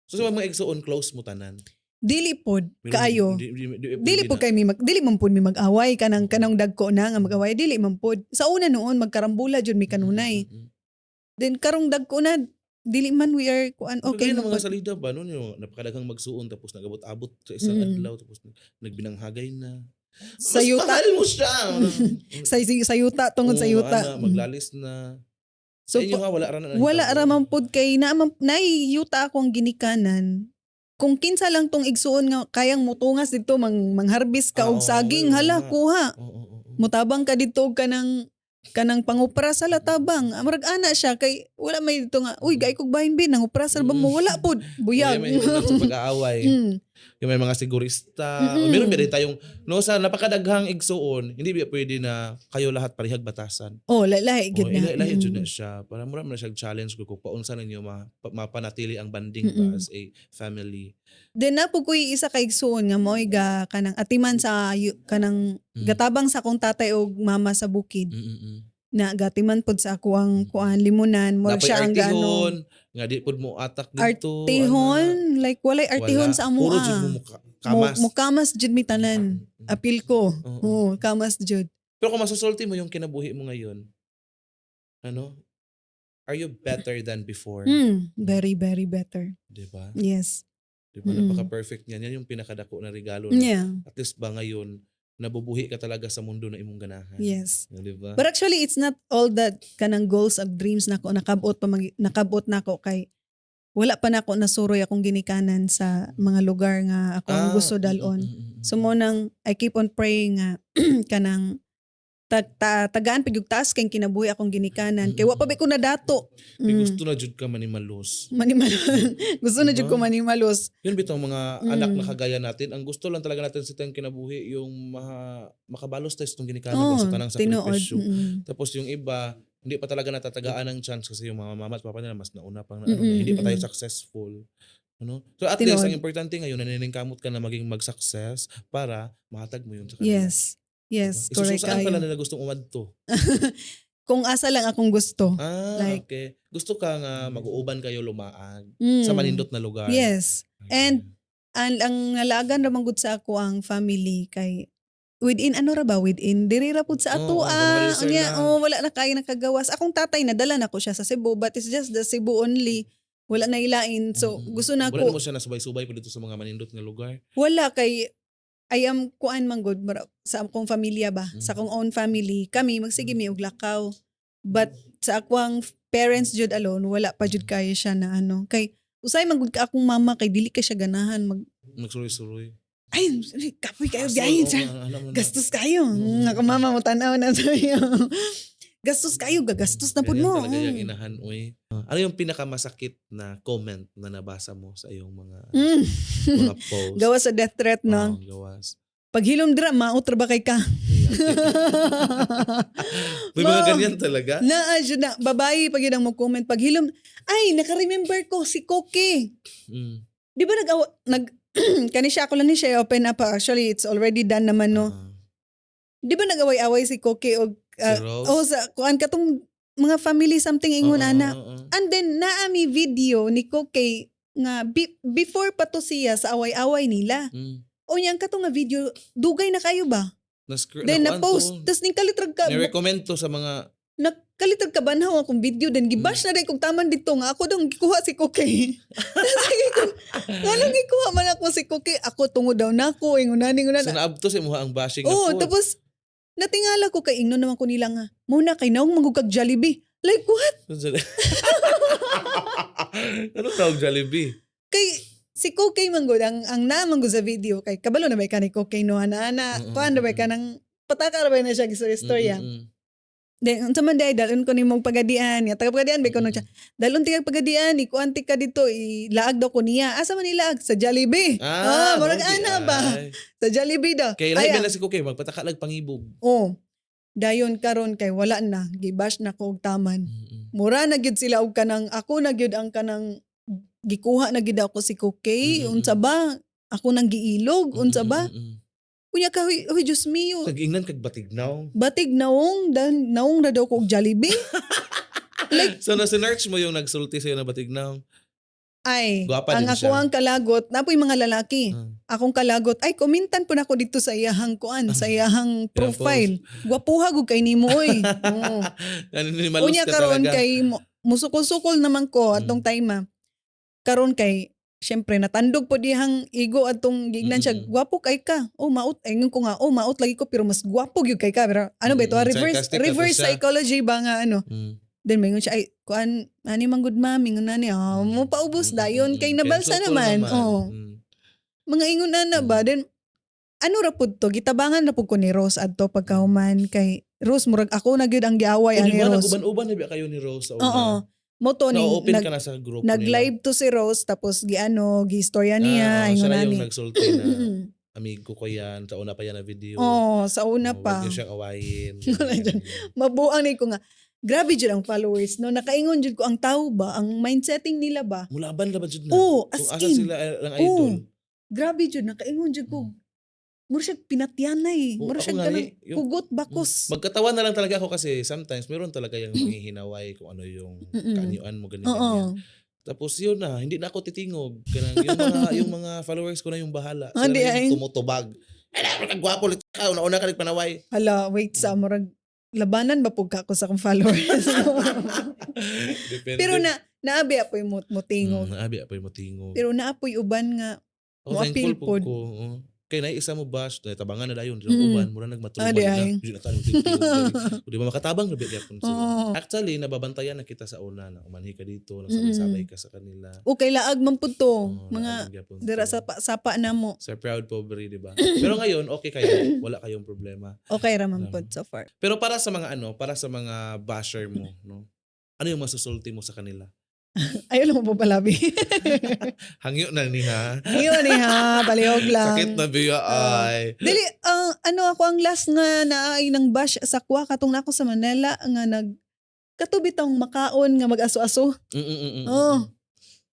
So sa mga igsoon, close mo tanan. Dili pod Pero kaayo. Di Dili po na. kay mi mag dili man pod mi mag-away kanang dagko na nga mag-away, dili man pod. Sa una noon magkarambula jud mi kanunay. Then karong dagko na dili man, we are kuan okay Okay man na mga pod. salida ba noon yung napakadaghang magsuon tapos nagabot-abot sa isang adlaw tapos nagbinanghagay na. Sa Mas yuta. mahal mo siya. Sa yuta, tungod sa Oo, yuta. ana, maglalis na. So Sa inyo ha, wala ra na. Wala ra man pod kay na man nay yuta akong ginikanan. Kung kinsa lang tong igsuon nga kayang mutungas didto mang mangharbis ka Ah, og oo, saging, oo hala nga. kuha. Oo. Mutabang ka didto og kanang pangupra sa latabang. Ah, murag ana siya kay wala may dito nga, "Uy, gay kog bahin bin, nangupra sa ba mo?" Wala pod, buyag. Wala may unang sa pag-aaway. Yung may mga sigurista. Meron ba rin tayong, no, sa napakadaghang igsuon, hindi ba pwede na kayo lahat parehag batasan? Oh, lahi gid Oh, na. ilahi jud na siya. Para mura man na siya challenge ko kung paunsa ninyo mapanatili ang bonding ba as a family. Then na po ko'y isa ka igsuon nga mo'y ga kanang atiman sa kanang gatabang sa akong tatay og mama sa bukid na gatiman pod sa ako ang kuan limunan, murag Napoy siya ang gaano artihon, nga di pod mo atak dito. Artihon, like walay artihon Wala. sa amo. Puro jud mo kamas. Mo kamas jud mi tanan. Apil ko. Oo, kamas jud. Pero kung masusulti mo yung kinabuhi mo ngayon, ano? Are you better than before? Very, very better. Diba? Yes. Diba? Napaka-perfect niyan. Yan yung pinakadako na regalo na at least ba ngayon, nabubuhi ka talaga sa mundo na imong ganahan. Yes. Diba? But actually, it's not all that kanang goals and dreams nako nakabot pa nakabot nako kay wala pa nako nasuroy akong ginikanan sa mga lugar nga ako ang gusto dalon. So mo nang I keep on praying nga kanang tagaan pig taas kay kinabuhi akong ginikanan kay wa pa ba ko nadato. May gusto na jud ka manimalos. Manimalos. Gusto na jud ko Diba? manimalos. Yun bitong mga anak na kagaya natin, ang gusto lang talaga natin sa itong kinabuhi, yung makabalos tayo sa itong ginikanan ba, Oh, sa tanang tinuod. sakripisyo. Tapos yung iba, hindi pa talaga natatagaan ng chance kasi yung mga mama at papa nila mas nauna pang na, ano, hindi pa tayo successful. Ano? So at least, ang importante ngayon, naniningkamot ka na maging mag-success para mahatag mo yun sa kanila. Yes, Diba? correct So, saan kayo. pala nila gustong umadto? Kung asa lang akong gusto. Ah, Like- okay. Gusto ka nga mag-uuban kayo lumaag sa manindot na lugar. Yes. And ang nalagan ra man gud sa ako ang family kay within ano ra ba, within diri ra pud sa ato Oo, ah. gumawa Unya, lang. oh, wala na kayo nakagawas. Akong tatay, nadala na ko siya sa Cebu, but it's just the Cebu only, wala na ilain, so gusto na Wala ko mo siya nasubay-subay pa dito sa mga manindot nga lugar. Wala kay I am kuan man gud sa akong pamilya ba, sa akong own family, kami magsige mi og lakaw, but sa akwang parents jud alone, wala pa jud kayo siya na ano, kay usay man gud ka akong mama kay dili ka siya ganahan mag Magsuroy-suroy. "Ay, kapoy kayo Asol, biyahe oo, sa alam mo na. gastos kayo." Ako mama mo tanaw na sa iyo, "Gastos kayo, gagastos na pud Ganyan mo." talaga yung inahan, uy. Ano yung pinakamasakit na comment na nabasa mo sa iyong mga mga post? Gawas sa death threat, no? Oo, gawas. "Paghilom dira, maot ra ba kay ka?" May mga Ma- ganyan talaga? Naa jud na babae pag yun ang mo comment, "Paghilom." Ay, naka-remember ko si Koki. Di ba nag kani siya, ako lang ni siya open up. Actually, it's already done naman, no? Di ba nag-away-away si Koki og Si Rose? Oh, sa kuan, katong mga family something ingon ana. And then naami video ni Koke nga before pa to siya sa away-away nila. O niyang katong nga video dugay na kayo ba? Then Nakuan na-post to. tas ning kalitrag ka Ni-recommend to sa mga nakalitrag ka banhaw akong video, then gibash na rin kung taman dito nga ako dong gikuha si Koke. Sige ko, nganong gikuha man ako si Koke? Ako tungod daw nako ingon nani ingon So na. naabto sa imuha ang bashing Oh, na po. tapos natingala ko kay ingnon naman ko nila nga, "Muna kay naong mangugag Jollibee." Like, what? Ano tawag Jollibee? Kay si Koke manggod ang namanggod sa video kay kabalo na ba ka ni Koke, no, ana ana kuan na ba ka nang pataka ra ba na siya sa istorya. Then unsa man day, dalon ko nimong Pagadian nga taga Pagadian ba ko no siya. Dalon ti kag Pagadian, ikuan ti ka dito, ilaag daw ko niya. Asa man ilaag? Sa Jollibee. Ah, murag Okay. ana ba? Ay. Sa Jollibee daw. Kay Ay, lahi na si Koke magpataka lag pangibog. Oh. Dayon karon kay wala na, gibash na ko og taman. Mura na gyud sila og kanang ako na gyud ang kanang gikuha na gyud ako si Koke, unsa ba? Ako nang giilog, unsa ba? Unya ka, huy, huy, Diyos mio. Nag-ingnan kag batignaw. Batig naong, dan naong na daw ko og Jollibee. Like, So na-search mo yung nagsulti sa'yo na batignaw. Ay, Gwapa ang din ako siya. ang kalagot, napoy mga lalaki. Akong kalagot, ay, komentan po na ako dito sa iyahang kuan, sa iyahang profile. "Gwapuha gud kay nimo oy." Oo. Naninimalos Unya ka karon talaga. kay musukol-sukol naman ko atong time ah. Karon kay syempre natandog po dihang ego atong gignan siya, "Gwapo kay ka." "Oh, maot." Ingon ko nga, "Oh, maot lagi ko pero mas gwapo gyud kay ka." Pero ano ba ito? Reverse Sarcastic na to reverse siya. Psychology ba nga ano? Then maingon siya, "Ay, kuan ani man gud, ma'am," ingon na niya. Oh, mo paubos dayon kay nabalsa Kay sukol naman. Oh. Mga ingon na ba? Then Ano ra pud to, gitabangan na pud ko ni Rose adto pagkahuman kay Rose, murag ako na gyud ang giaway O, di ani ba, Rose. nag-uban-uban na ba kayo ni Rose sa una? Oo. Mo to ning Na-open nag, ka na sa grupo. Nag-live to si Rose, tapos giano, giistorya niya, Ah, oo, ingon siya na ani. yung nagsulti na amigo ko yan. Sa una pa yan na video. Oo, sa una Oo, pa. huwag niyo siyang awayin. Wala dyan. Mabuang ni ko nga. Grabe jud ang followers, no? Nakaingon jud ko ang tao ba, ang mindsetting nila ba? Mulaban na ba jud na? Oo, as Kung asa in. sila ang idol. Grabe jud, nakaingon jud ko. Mura siya pinatyanay. Oo, Mura ako siya nga kanang ni, hugot bakos. Magkatawan na lang talaga ako kasi sometimes meron talaga yung manghihinaway kung ano yung kaanyuan mo, ganyan, ganyan. Tapos yun na, hindi na ako titingog. Kanang yung mga followers ko na yung bahala. Sila Hindi na yung ay. tumutubag. Ay, na, kagwapo, ka, una-una ka nagpanaway. Hala, wait sa murag labanan ba pug ka ako sa akong followers? Depende. Pero na naabi apoy mo motingog. Naabi apoy mo tingog. Pero naapoy uban nga Ako, mo thankful appeal po pod. ko. Oo. Kay na isa mo bash, na tabangan na dayon, Mm. uban, mura nagmatulog Ah, di na. ay. Di na tayo tingog. Di ba makatabang na gyapon sila. Oo. Actually, nababantayan na kita sa una na umanhi ka dito, nagsabay-sabay ka sa kanila. Okay, laag man pud to. Oo, mga laag gyapon dira to. sa sapa na mo. Sa proud pobre, di ba? Pero ngayon, okay kayo. Wala kayong problema. Okay ra man Alam. pud so far. Pero para sa mga ano, para sa mga basher mo, no? Ano yung masusulti mo sa kanila? Ayaw lang mo po palabi. Hangyo na ni ha. Ngayon ni ha, palihog lang. Sakit na biya ay. Dili, ang ano ako ang last nga naay ng bash sa kuwa katong nako sa Manila nga nag katubitong makaon nga mag-aso-aso. Oo.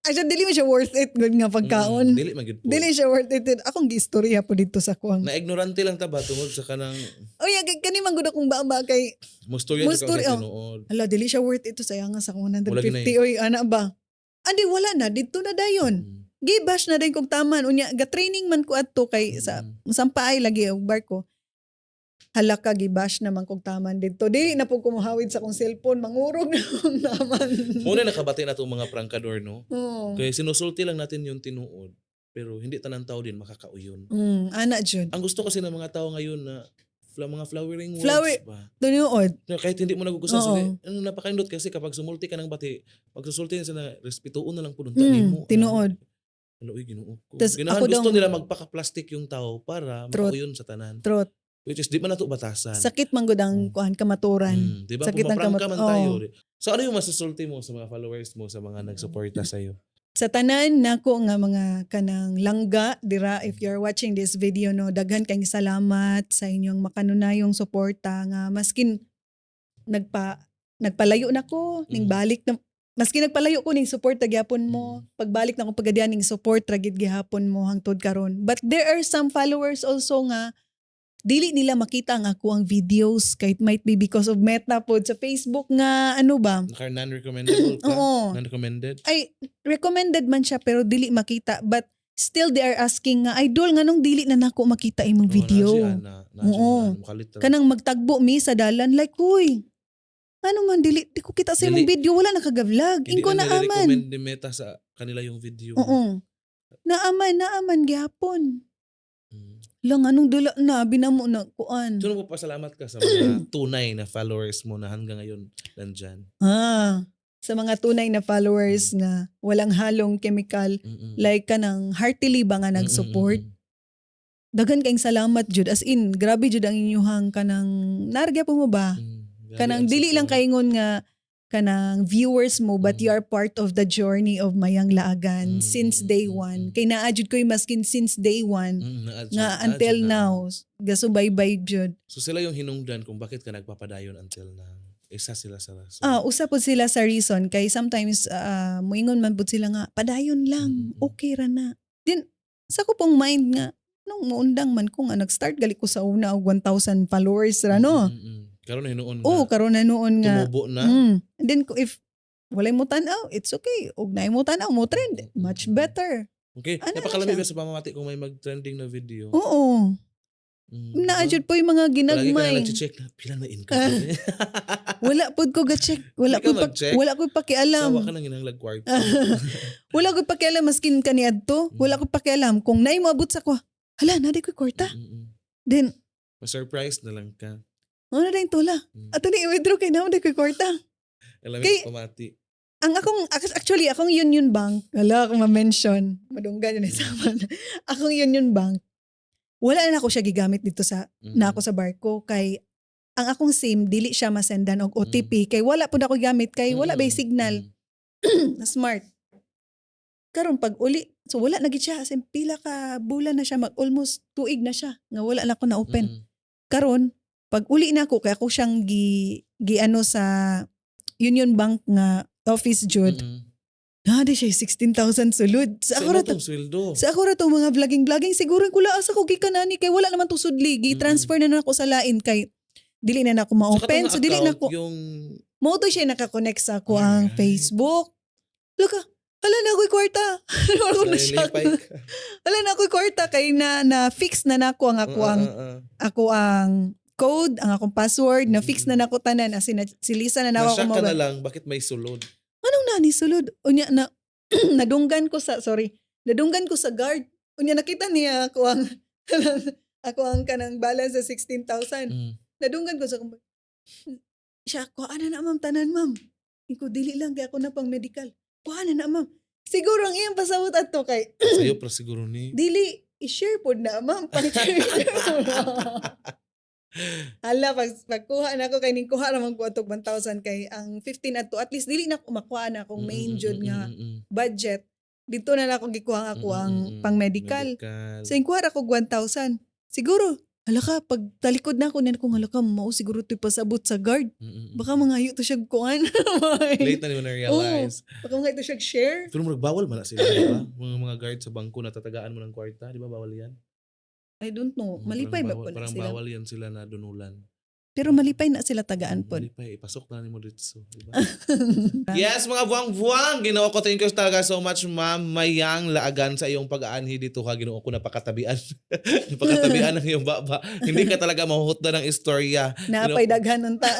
Ay, dili mo siya worth it gud nga pagkaon. Dili man gud po. Dili siya worth it. Akong giistorya po dito sa kuwang. Na ignorante lang ta ba tungod sa kanang Uy, kani man gud akong baba kay mustorya ka Mustorya, sa oh. tinuod. Ala, dili siya worth it to, sayang nga sa akong Wala 150, oy, ana ba. Andi wala na didto na dayon. Gibash na din kog taman unya ga training man ko adto kay sa sampaay lagi og barko. Hala ka, gibash naman kog taman didto. Dili na po kumuhawid sa akong cellphone, mangurog na akong taman. Muna nakabati na itong mga prangkador, no? Oo. Kaya sinusulti lang natin yung tinuod. Pero hindi tanang tao din makakauyon. Ana jud. Ang gusto kasi ng mga tao ngayon na mga flowering words ba? Tinuod. Na kahit hindi mo nagugustuhan Oo. sila, ano, napakaindot kasi kapag sumulti ka ng bati, pag susulti na sila, respetuon na lang po nung mo. Tinuod. Ano, uy, Ginoo ko. Tas Ginahan ako gusto daw- nila magpaka-plastic yung tao para Truth. makauyon sa tanan. Truth. Which is, di man nato batasan. Sakit man gud ang kuan kamaturan. Di ba? Sakit ang Pumaprangka man tayo. Oo. So ano yung masusulti mo sa mga followers mo, sa mga nagsuporta sa'yo? Sa tanan nako nga mga kanang langga dira, if you're watching this video, no, daghan kayong salamat sa inyong makanunayong suporta nga maskin nagpalayo na ko ning balik na, maskin nagpalayo ko ning suporta gyapon mo, pagbalik na ko pagadian ning support ra gid gihapon mo hangtod karon. But there are some followers also nga dili nila makita ang ako ang videos kahit might be because of Meta pod sa Facebook nga ano ba. Naka non-recommendable ka? Oo. Non-recommended? Ay, recommended man siya pero dili makita, but still they are asking nga, "Idol, nganong dili na nako makita imong video?" Oo. Oo. Kanang magtagbo mi sa dalan, like, "Uy, ano man dili di ko kita sa imong Dili. video, wala nakaga-vlog." Hindi Inko na naaman. nire-recommend ni Meta sa kanila yung video. Oo, naaman, naaman gihapon lang anong dula na binamo na kuan. So, nagpapasalamat ka sa mga tunay na followers mo na hanggang ngayon nandyan. Ah, sa mga tunay na followers nga walang halong chemical, like kanang heartily ba nga nag-support. Daghan kayong salamat jud, as in grabe jud ang inyuhang kanang nargya po mo ba, Grabe kanang ang dili lang support. kaingon nga kanang viewers mo, but you are part of the journey of Mayang Laagan since day one, kay naa jud ko'y maskin since day one nga Naa until jud na. now gasubaybay jud. So sila yung hinungdan kung bakit ka nagpapadayon until now. Isa sila sa rason. Ah, usa pud sila sa reason kay sometimes muingon man pud sila nga padayon lang, okay ra na din. Sa ko pong mind nga nung muundang man ko nga nag-start gali ko sa una og 1,000 followers ra, no? Karon na hinuon nga. Oo, karon na noon nga. Tumubo na. And then if walay mo tan-aw, it's okay. Og naay mo tan-aw, mo trend, much better. Okay, Ano na napakalami siya? ba sa pamamati kung may mag-trending na video? Oo. Naa Diba? jud po yung mga Palagi ka na ginagmay. nag-check na pila na income. Wala pud ko ga-check. Wala Di ka ko pa, mag-check? wala ko pakialam. Sawa ka nang ginanglag kwarto. Wala ko pakialam maskin kaniadto. Wala ko pakialam kung naay moabot sa ko. Hala, naa ko kwarta. Then Ma-surprise na lang ka. ano na yung tula? Ato ni i-withdraw kay naa ko kwarta. Alam Kay- mo, pamati. Ang akong actually akong Union Bank, wala akong ma-mention. Madunggan yun sa. Akong Union Bank. Wala na ako siya gigamit dito sa na ako sa barko kay ang akong SIM dili siya masendan og OTP kay wala pud ako gamit kay wala bay signal na Smart. Karon pag uli, so wala na gid siya, as in pila ka bulan na siya, mag almost tuig na siya nga wala na ako na open. Karon pag uli na ako kay ako siyang gi giano sa Union Bank nga office jud. Na di siya 16,000 sulod. Sa Sa ako ra imo tong sweldo. Sa ako ra tong mga vlogging vlogging, siguro kula asa ko gikan ani kay wala naman to sudli, gi-transfer na nako sa lain kay dili na nako Sa ma-open, katong so dili na account, ko yung mo to siya naka-connect sa ako ang Facebook. Look, hala na ako'y kwarta. Wala na siya. Nalilipay ka. Hala na ako'y kwarta kay na na fix na nako ang ako ang ako ang code, ang akong password, na fix na nako tanan, as in, si Lisa na nako Na-shock akong ka na mobile. lang, bakit may sulod? Anong nani sulod? Unya na nadunggan ko sa, sorry, nadunggan ko sa guard. Unya nakita niya ako ang kanang balance sa 16,000. Nadunggan ko sa akong siya, kuha na na, ma'am, tanan, ma'am. Iko dili lang kay ako na pang medical. Kuha na na, ma'am. Siguro ang iyang pasabot adto kay Sa'yo pra siguro ni. dili i-share pod na, ma'am, pang-share pod. Hala, pag pagkuha na ako kay ning kuha ra man ko atog 1,000 kay ang 15 adto at least dili na ko makuha na akong main jud nga budget. Dito na lang ako gikuha ang ako ang pang medical. Medical. So inkuha ra ko 1,000. Siguro, hala ka, pag talikod na ako, niyan kong hala ka, mao siguro to'y pasabot sa guard. Baka mangayo to siya kuan. Late na nimo na-realize. Baka mangayo to siya share. Pero murag bawal man na sila, di ba? Mga guard sa bangko na tatagaan mo ng kwarta, di ba bawal yan? I don't know. Malipay Parang ba bawal, po na parang sila? bawal yan sila na dunulan. Pero malipay na sila tagaan po. Malipay, ipasok na nimo dito, di ba? Yes, mga buwang-buwang, Ginoo ko, thank you talaga so much, Ma'am Mayang Laagan, sa iyong pag-aanhi dito ha. Ginoo ko, napakatabian. Napakatabian ng iyong baba. Hindi ka talaga mahuhutda ng istorya. Naapay daghan unta.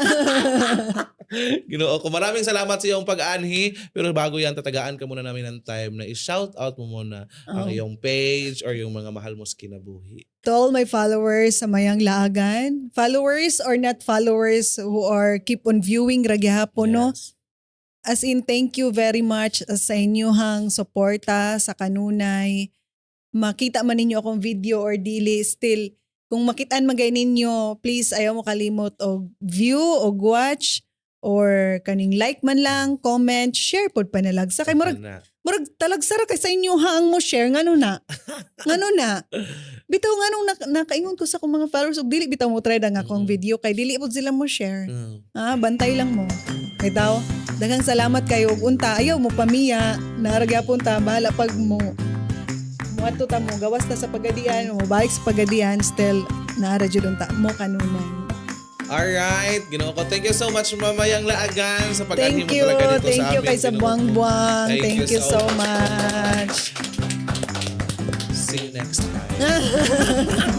Ginoo ko, maraming salamat sa iyong pag-aanhi. Pero bago yan, tatagaan ka muna namin ng time na i-shout out mo muna ang iyong page or yung mga mahal mo sa kinabuhi. To all my followers sa Mayang Laagan, followers or not followers who are keep on viewing ra gihapon, no? As in, thank you very much sa inyuhang suporta sa kanunay. Makita man ninyo akong video or dili, still, kung makitaan magay ninyo, please ayaw mo kalimot og view o watch or kaning like man lang, comment, share pod panalag. Sa kay murag Ana. murag talagsa ra kay sa inyo hang mo share, ngano na? Ngano na? Bitaw nganong nakaingon ko sa akong mga followers og dili bitaw mo try ang akong video kay dili pod sila mo share. Ah, bantay lang mo. Bitaw, daghang salamat kayo ug unta ayaw mo pamiya, naa ra gyapon ta, bahala pag mo muadto ta mo gawas ta sa Pagadian, mo balik sa Pagadian, still naa ra jud unta mo kanunay. Alright, Ginoo ko. Thank you so much, Mamayang Laagan, sa pag-anhi Thank mo you. talaga dito Thank sa you amin. kay sa Ginoo ko. Buwang-Buwang. Thank Thank you you so so much. See you next time.